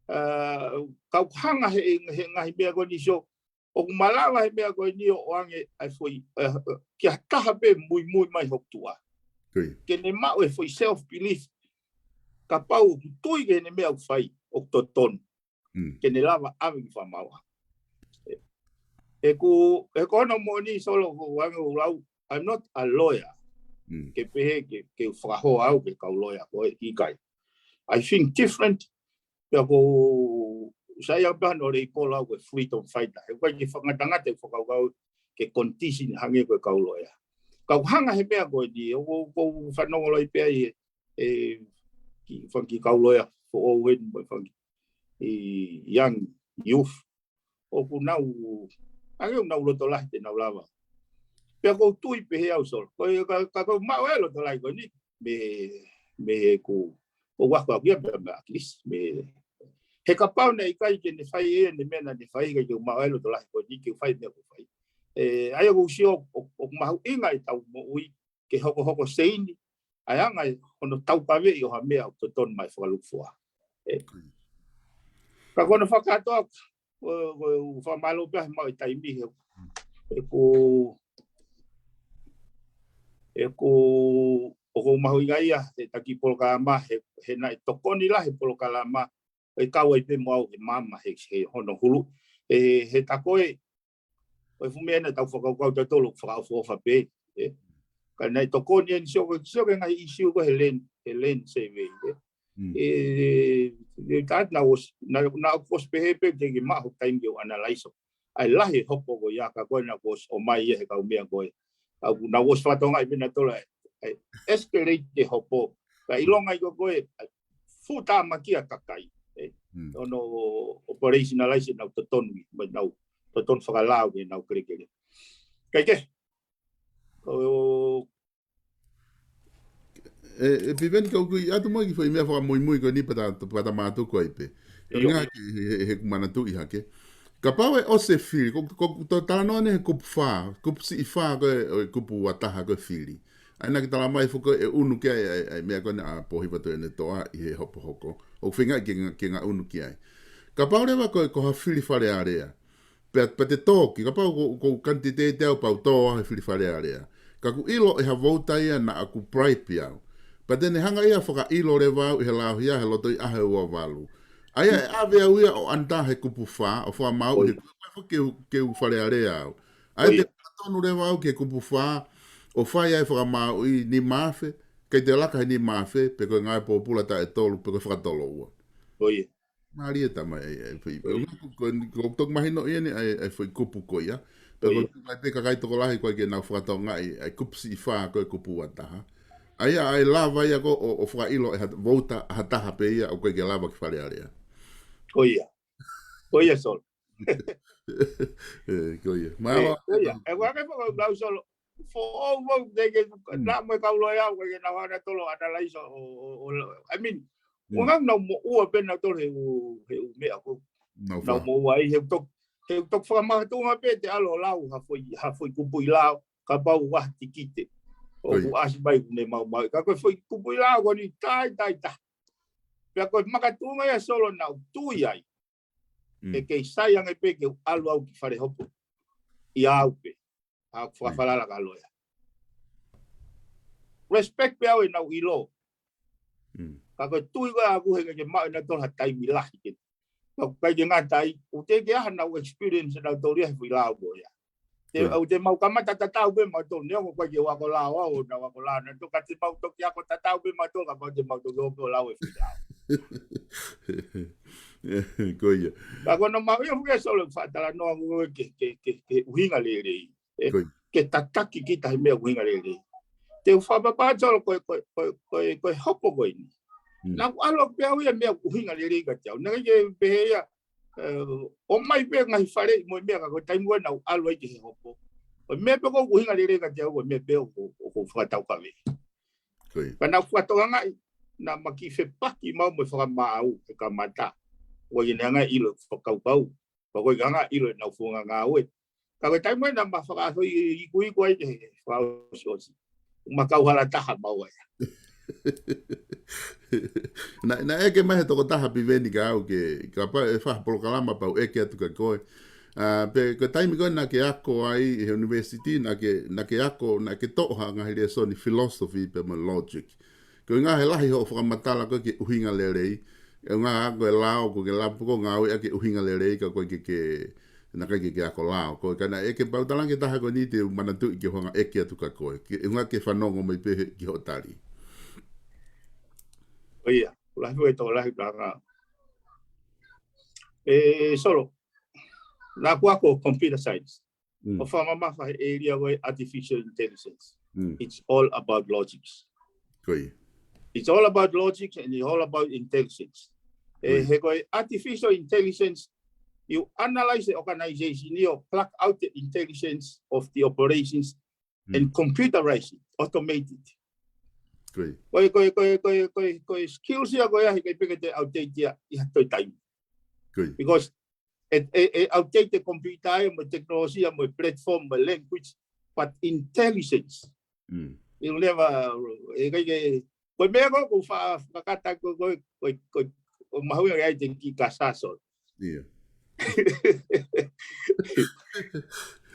uh, ka ʻoku hanga he, he ngaahi meʻa ko eni, Solo, ʻoku malava he meʻa ko eni ʻo ʻoange ʻa e foʻi, uh, uh, ki ha taha pē muimui mai hoku tuʻa. Ko ia. Ke ne maʻu e foʻi self-belief. Kapau ʻoku tui ki heʻene meʻa ʻoku fai, ʻoku totonu. Mm. Ke ne lava ʻave ki fakamaauʻanga. ʻE, ʻeku, ʻeku ono moʻoni, Solo, ko e anga ʻeku lau, I'm not a lawyer. Mm. Ke pehē ke, ke fakahoa au ke kau lawyer, ko e ʻikai. I think different. Pea ʻoku ou saiʻia pē hono label au ko e freedom fighter. He ʻoku ʻikai ke fakangatangata e fakakaukau ke condition hangē ko e kau lawyer. Ka ʻoku hanga he meʻa ko eni, ʻoku, ʻoku ou fanongo lahi pē ai e, e, ki, fanga kiʻi kau lawyer foʻou eni, mo e fanga kiʻi young youth. ʻOku nau, hangē ʻoku nau loto lahi te nau lava. Pea ʻoku ou tui pehē au, Solo. Ko e, ka, ka, ka maʻu e loto lahi ko eni, mei, mei heʻeku, ʻoku ou ako au ia pea mei Akilisi, mei, he kapau naʻe ʻikai ke ne fai ʻene meʻa naʻa ne fai, ʻikai ke u maʻu e loto lahi ko eni ke u fai e meʻa ʻoku ou fai. ʻE, ʻa ia ʻoku ou sio, ʻo, ʻoku mahuʻinga ʻetau moʻui, ke hokohoko seini, ʻa e anga ʻi hono taukaveʻi ʻo ha meʻa ʻoku totonu mai fakalūkufua. ʻE. Ka ko hono fakakātoa, ko, ko, fakamālō pē he maʻu e taimi he, ʻeku, ʻeku, ʻoku ou mahuʻingaʻia he taki polokalama, he, he naʻe tokoni lahi e polokalama, ʻe kau ai pē mo au he maama he, he hono hulu. He, he tā ko ē, ko e fuʻu meʻa naʻa tau fakakaukau tautolu ʻoku fakaʻofoʻofa pē, ʻe. Ka naʻe tokoni eni sio ko ē, sio ko ē ngaahi issue ko ē he land, he land survey, ʻe. Mm. ʻE, ʻe, tā naʻa ku ʻosi, naʻa, naʻa ku ʻosi pehē pē ke, ke maʻu ha taimi ke u analyze ʻo. ʻA e lahi e hopo ko ia ka ko ē naʻa ku ʻosi ʻomai ia he kau meʻa ko ē. ʻA ia naʻa ku ʻosi fakatokangaʻi pē nautolu ʻa e, ʻa e escalate e hopo. Ka ʻilonga ia ko ē, ʻa e fuʻu tāmaki ʻa e kakai. ʻE, Mm. ʻo nau operationalize ʻenau totonu, mo ʻenau totonu fakalao ki heʻenau kelekele. Kae kehe, ʻo, ʻE, ʻe Piveni, ka u kiʻi ʻatu mai ki he foʻi meʻa fakamuimui ko eni pea ta, pea ta mātuku ai pē. Ko e ʻuhinga ki he, he, he ʻeku manatuʻi hake. Kapau ʻe ʻosi e fili, ko, ko, ko e talanoa eni he kupu fā, kupu siʻi fā ko ē, ʻo e kupu ua taha ko e fili. ʻA ia naʻa ke talamai foki ʻe ʻunu ki ai, ʻa e, ʻa e meʻa ko eni ʻa Pōhiva Tuʻiʻonetoa ʻi he hopo hoko. ʻOku feinga ke nga-, ke ngaʻunu ki ai. Kapau leva ko e, ko ha fili Fale Alea. Pea, pea te tō ki, kapau ko, ko u kanititeiti au pea u tō au he fili Fale Alea. Ka ʻoku ʻilo ʻe ha vouta ia naʻa ku bribe au. Pea te ne hanga ia ʻo fakaʻilo leva au ʻi he laohia he loto ʻi he ʻaho ʻe ua valu. ʻA ia ʻe ʻave au ia ʻo ʻanitā he kupu fā, ʻo fakamāuʻi he kupu fā ke u, ke u Fale Alea au. ʻA ia te u tonu leva au ki he kupu fā, ʻo fai ai fakamāuʻi nima afe, kei te laka he nima afe, pe ko e ngāue pōpula taʻe tolu, pe ko e fakatolo ua. Mālie tama e, e, e, e, ko, ko, ko toki mahino ia ni, e, e, foʻi kupu ko ia. Pe ko ia. Ko mai pē kakai tokolahi ko ē ke nau fakatokangaʻi, e, kupu siʻi fā ko e kupu ua taha. ʻA ia, ʻa e lava ia ko ē ʻo, ʻo fakaʻilo ʻe ha vouta, ha taha pē ia, ʻoku ʻikai ke lava ki Fale Alea. Ko ia. Ko ia, Solo. E, ko ia. E, mālō. Ko ia. E, ua ke fakalau Solo. Foʻou vau te ke, na mo e kau loea au, ke nau hana tolo ʻa Talaiso ʻo, ʻo, ʻo, I mean, ʻo ngau nau moʻua pē nau tolo he ʻū, he ʻū meʻa ko. Nau moʻua ai, he ʻū toki, he ʻū toki fakamakatuʻunga pē te ʻalu ʻo lau ha foʻi, ha foʻi kupuʻi lao, kapau ʻoku ʻasi tikite. ʻOku ʻasi mai ʻoku ne maumau. Ka ko e foʻi kupuʻi lao ko eni tai, tai, tai. Pea ko e makatuʻunga ia Solo naʻa ku tui ai. ʻE kei sai ange pē ke u ʻalu au ki fale hopo. ʻIa au pē. ʻA ʻeku fakafalala ki he loea. Respect pē au ʻenau ʻilo. Ka ko e tui ko ē ʻaʻaku he ke maʻu ʻenau tolo ha taimi lahi ke. Ka ʻoku ʻikai ke ngata ai, ʻoku teʻeki ke ʻi ai haʻanau experience ʻenau tolo ia he foʻi lao ko ia. Te, ʻoku te mau kamata tatau pē mautolu, neongo ʻoku ʻikai ke u ako lao au, ʻo nau ako lao nautolu, ka te mau toki ako tatau pē mautolu, kapau te mau toki ō pē ʻo lau e foʻi lao. Ko ia. Ka ko hono mahuʻinga foki ia Solo ʻeku fakatalanoa ko ē ke, ke, ke, ke ʻuhinga lelei. Ē, ke tataki kita he meʻa ʻuhinga lelei. Te u fakapapau Solo ko e, ko e, ko e, ko e, ko e hopo ko eni. Naʻa ku ʻalu pē au ia meʻa ʻuhinga lelei kiate au. Naʻe ʻikai ke pehē ia, ē, ʻomai pē ngaahi faleʻi mo e meʻa ka ko e taimi ko ē naʻa ku ʻalu ai ki he hopo. Ko e meʻa pē ʻoku ʻuhinga lelei kiate au, ko e meʻa pē ʻoku, ʻoku fakataukaveʻi. Ko ia. Pea naʻa ku fakatokangaʻi, naʻa ma kiʻi fepaki mau mo e fakamaau, he kamata. ʻOku ʻikai ke ne hanga ʻilo fakakaukau. Pea ʻoku ʻikai ke hanga ʻilo ʻenau founga ngāue. Ka ko e taimi ko ē naʻa ma fakaʻaso ikuiku ai ke fakaʻosiʻosi. Ma kau hala taha mau ai. Naʻe, naʻe ʻeke mai he tokotaha Piveni kia au ke, kapau ʻe fai ha polokalama pea u ʻeke atu kia koe. ʻA, pe ko e taimi ko ē naʻa ke ako ai he university, naʻa ke, naʻa ke ako, naʻa ke toʻo ha ngaahi lēsoni philosophy pea mo logic. Ko e ʻuhinga he lahi hoʻo fakamatala ko ē ki he ʻuhinga lelei. ʻE ʻuhinga ko e lao, ko e ke lapu ko ngāueʻaki e ʻuhinga lelei ka ko e ke, ke, naʻe ʻikai ke ke ako lao. Ko e ka naʻe ʻeke pau talange taha ko eni te u manatuʻi ke u hanga ʻeke atu kia koe. Ke ʻuhinga ke fanongo mai pē he, ki hoʻo tali. ʻO ia, ʻoku lahi ʻa e tokolahi ka ngā. E, Solo, naʻa ku ako computer science. ʻO fakamamafa he ʻēlia ko e artificial intelligence. It's all about logics. Ko ia. It's all about logics and it's all about intelligence. E, he ko e artificial intelligence, you analyze the organization, you pluck out the intelligence of the operations and computerize it, automate it. Ko ia. Ko e, ko e, ko e, ko e, ko e, ko e skills ia ko ia, he ʻikai pē ke te outdate ia ʻi ha toe taimi. Ko ia. Because e, e, e outdate e computer ia, mo e technology ia, mo e platform, mo e language, but intelligence. It'll never, e ʻikai ke, ko e meʻa ko, ko fa-, fakakata ko, ko, ko, ko, ko mahuʻinga ai te kiʻi kasa Solo. Ia.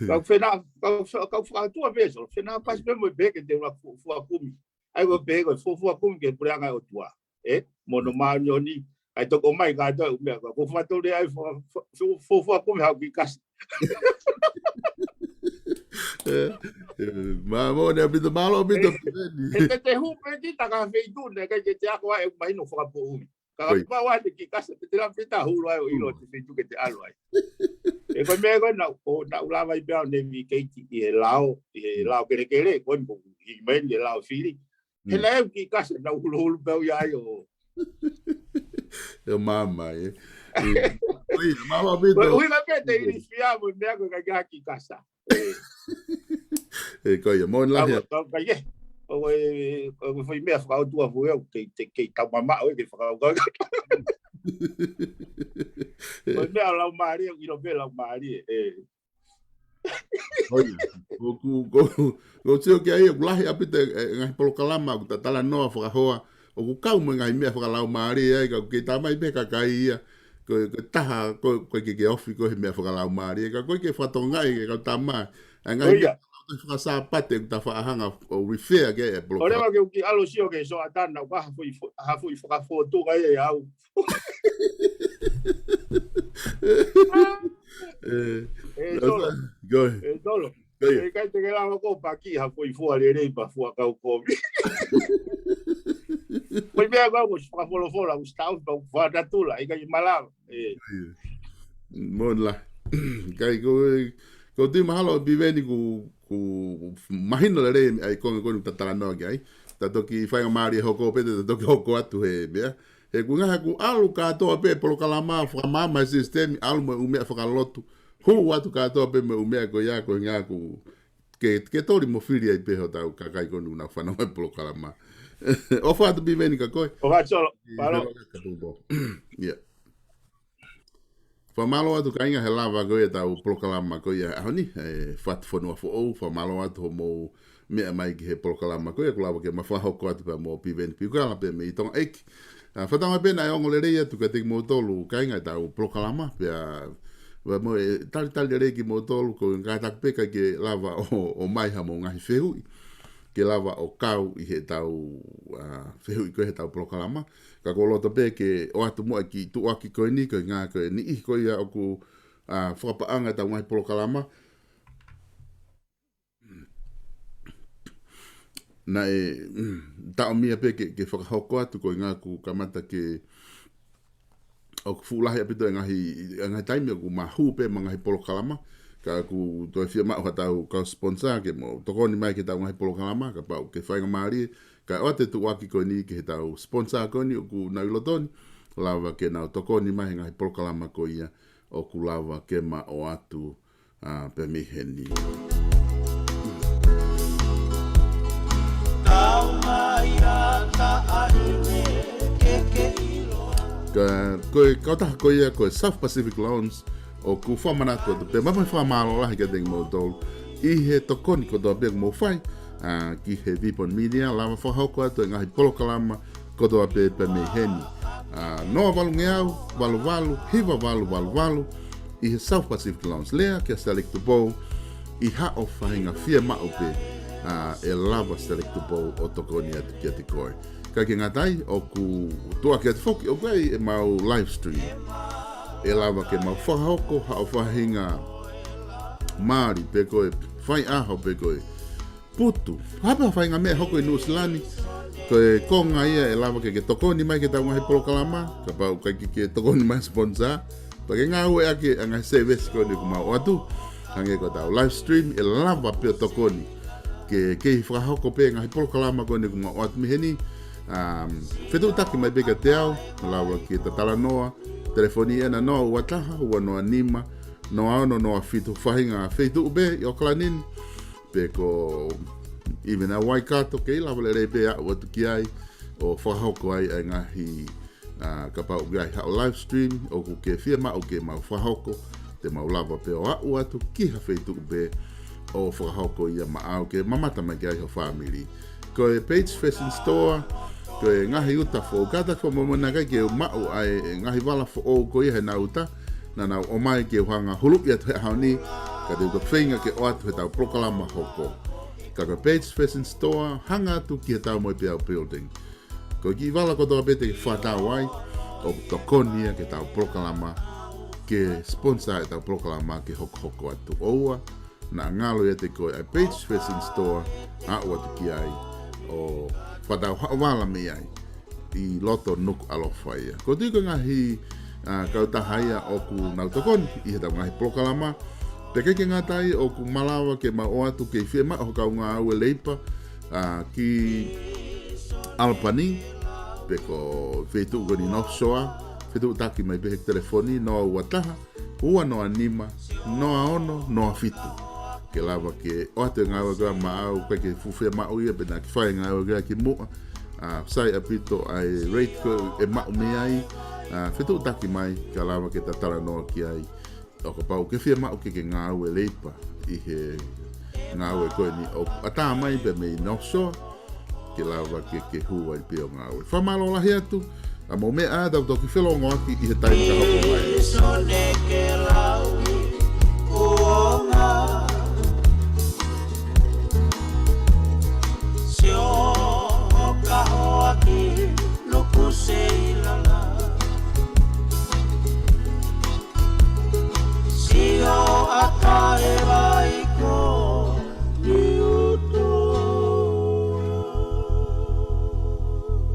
Kau fena, kau fe-, kau fakatua pē Solo, fena pasi pē mo e peke te ula fu-, fuakumi. ʻAi ko e peke ko e fu-, fuakumi ki he puleʻanga ʻo e ʻOtua. Ē, mo hono māʻoniʻoni, ʻai toko mai ka to meʻa ko, ko fakatole ai fu-, fu-, fu-, fuakumi haʻu kiʻi kasa. Ē, ē, mā, mo ne ʻaupito, mālō ʻaupito, Piveni. He te te hū pē kita ki ha feituʻu naʻe ʻikai ke te ako ai, ʻe mahino fakapoʻuli. Ka kapau ʻe te kiʻi kasa, te te lava pē ʻo hū ai ʻo ʻilo ʻa e feituʻu ke te ʻalu ai. Ē ko e meʻa ko ē naʻa, ʻo, naʻa ku lava ai pē ʻo navigate ʻi he lao, ʻi he lao kelekele, ko e mo, ʻi mai ʻi he lao fili. He naʻe ʻi ai e kiʻi kasa naʻa ku huluhulu pē au ia ai ʻo. ʻE māmā, ē. Ē, ʻo ia, māmā pē ko e ʻuhinga pē te ilifia mo e meʻa ko e ʻikai ke ʻi ai ha kiʻi kasa. Ē, ko ia, mo e lahi. Ka, ka, ka, ē. ʻO e, ʻo e foʻi meʻa fakaʻotua foʻi au, kei, kei, kei tau mamaʻo, ē, kei fakakaukau. Ko e meʻa lau mālie, ʻilo pē lau mālie, ē. Ko ia, ʻoku, ʻoku, ʻoku sio ki ai, ʻoku lahi ʻaupito e, e ngaahi polokalama, ʻoku ta talanoa fakahoa, ʻoku kau mo e ngaahi meʻa fakalaumālie ai, ka ʻoku kei tā mai pē kakai ia, ko e, ko e taha, ko e, ko e ke, ke ofi ko e he meʻa fakalaumālie, ka ko e ke fakatokangaʻi ke kau tama. ʻA e ngaahi meʻa fakasāpate ʻoku ta faʻa hanga ʻo refer ki ai e polokalama. ʻOleva ke u ki ʻalu sio ke so atana, ʻoku ha foʻi fo-, ha foʻi fakafōtunga ia ʻe au. ʻE, ʻe, Solo. ʻE, Solo. ʻE, ʻikai te ke lava ko paki ha foʻi fua lelei pa fua kau kovi. Ko e meʻa ko ē, ko e fakafolofola, ko e style pa fua tatula, ʻikai malava. ʻE. Mona. Kai ko, ko tui mahalo Piveni ku, ku mahino lelei ʻa e konga ko eni ta talanoa ki ai. Ta toki faingamālie hoko pē, ta toki hoko atu he meʻa. He ʻoku ngaha ʻoku ʻalu kātoa pē polokalama, fakamaama e sisitemi, ʻalu mo e ʻū meʻa fakalotu. Hū atu kātoa pē mo e ʻū meʻa ko ia ko e ngaahi ʻoku ke, ke toli mo fili ai pē hotau kakai ko eni ʻoku nau fanongo he polokalama. ʻOfa atu Piveni kia koe. ʻOfa atu Solo. Mālō. ʻIa. Fakamālō atu kāinga he lava ko ia ʻetau polokalama ko ia he ʻaho ni, ʻe Fatu Fonua Foʻou, fakamālō atu hoʻomou meʻa mai ki he polokalama ko ia, kuo lava ke ma fakahoko atu pea mo Piveni Piukala pea mei Tonga ʻEiki. ʻA, fakatauange pē naʻe ongo lelei atu kiate kimoutolu kāinga ʻetau polokalama, pea, pea mo e talitali lelei kimoutolu, ko e kātaki pē ʻikai ke lava ʻo, ʻo mai haʻamou ngaahi fehuʻi, ke lava ʻo kau ʻi heʻetau, ʻa, fehuʻi ko ia heʻetau polokalama. Ka ʻoku ou loto pē ke ʻoatu muʻa e kiʻi tuʻuaki ko eni, ko e ngaahi ko e niʻihi ko ia ʻoku, ʻa, fakapaʻanga ʻetau ngaahi polokalama. Naʻe, mm, taʻomia pē ke, ke fakahoko atu ko e ngaahi ʻoku kamata ke, ʻoku fuʻu lahi ʻaupito e ngaahi, e ngaahi taimi ʻoku ma hū pē mo e ngaahi polokalama, ka ʻoku toe fiemaʻu haʻatau kau sponsor ke mo tokoni mai ki heʻetau ngaahi polokalama, kapau ʻoku ke faingamālie, kae ʻoatu e tuʻuaki ko eni ki heʻetau sponsor ko eni ʻoku nau ʻi loto ni, lava ke nau tokoni mai he ngaahi polokalama ko ia ʻoku lava ke ma ʻoatu, ʻa, pea mei heni. Ka, ko e kautaha ko ia, ko e South Pacific Loans, ʻoku fakamanatu atu pē, mo e fakamālō lahi kiate kimoutolu ʻi he tokoni kotoa pē ʻoku mou fai, ʻa, ki he Vipon Media, lava fakahoko atu e ngaahi polokalama kotoa pē pea mei heni. ʻA, noa valungeau, valu valu, hiva valu valu valu, ʻi he South Pacific Loans. Lea kia Select Tupou, ʻi haʻo faʻahinga fiemaʻu pē, ʻa, ʻe lava Select Tupou ʻo tokoni atu kiate koe. Kae ʻikai ke ngata ai, ʻoku tuʻuaki atu foki ʻoku ʻi ai ʻemau live stream. ʻE lava ke mau fakahoko haʻo faʻahinga mali pe ko e faiʻaho pe ko e putu. Hape ha faʻahinga meʻa ʻe hoko ʻi Nuʻusila ni, ko e konga ia ʻe lava ke ke tokoni mai ki heʻetau ngaahi polokalama, kapau ʻoku ʻikai ke ke tokoni mai sponsor, pea ke ngāueʻaki ʻa e ngaahi service ko eni ʻoku mau ʻoatu. Hangē ko ʻetau live stream, ʻe lava pē ʻo tokoni ke, ke fakahoko pē ngaahi polokalama ko eni ʻoku mau ʻoatu mei heni. Um, fetuʻutaki mai pē kiate au, lava ke ta talanoa, telefoni ena noa ua taha, ua noa nima, noa ono noa fitu, faʻahinga feituʻu pē ʻi ʻOkalani ni, pe ko even ʻa Waikato, kei lava lelei pē ʻo aʻu atu ki ai, ʻo fakahoko ai ʻa e ngaahi, ʻa, kapau ʻoku ʻi ai haʻo live stream, ʻoku ke fiemaʻu ke mau fakahoko, te mau lava pē ʻo aʻu atu ki ha feituʻu pē ʻo fakahoko ia maʻau ke mamata mai ki ai ho family. Ko e Page Fashion Store, ko e ngaahi uta foʻou, kātaki fakamolemole naʻe ʻikai ke u maʻu ʻa e ngaahi vala foʻou ko ia heʻenau uta, naʻa nau ʻomai ke u hanga huluʻi atu he ʻaho ni, ka te u toki feinga ke ʻoatu heʻetau polokalama hoko. Ka ko e Page Fashion Store, hanga atu ki heʻetau Moepeau Building. Ko e kiʻi vala kotoa pē te ke fakatau ai, ʻoku tokoni ia ki heʻetau polokalama, ke sponsor ʻetau polokalama ke hokohoko atu. ʻOua naʻa ngalo ʻiate koe ʻa e Page Fashion Store, aʻu atu ki ai ʻo fakatau haʻo vala mei ai ʻi loto Nukuʻalofa ia. Ko e tui ko e ngaahi, ʻa, kautaha ia ʻoku nau tokoni ʻi heʻetau ngaahi polokalama. Pea ʻikai ke ngata ai, ʻoku malava ke mau ʻoatu kei fiemaʻu ha kau ngāue leipa, ʻa, ki ʻAlapani, pe ko e feituʻu ko eni North Shore, fetuʻutaki mai pē he telefoni noa ua taha, ua noa nima, noa ono noa fitu. Ke lava ke ʻoatu e ngāue ko ia maʻau, ʻikai ke fuʻu fiemaʻu ia pe naʻa ke fai e ngāue ko ia kimuʻa. ʻA, sai ʻaupito ʻa e rate ko ē ʻe maʻu mei ai, ʻa, fetuʻutaki mai, ka lava ke ta talanoa ki ai. ʻO kapau ʻoku ke fiemaʻu ke ke ngāue leipa ʻi he ngāue ko eni ʻoku ʻatā mai pē mei North Shore, ke lava ke ke hū ai pē ʻo ngāue. Fakamālō lahi atu, Ka mou meʻa ā, tau toki felōngoaki ʻi he taimi ka hoko mai.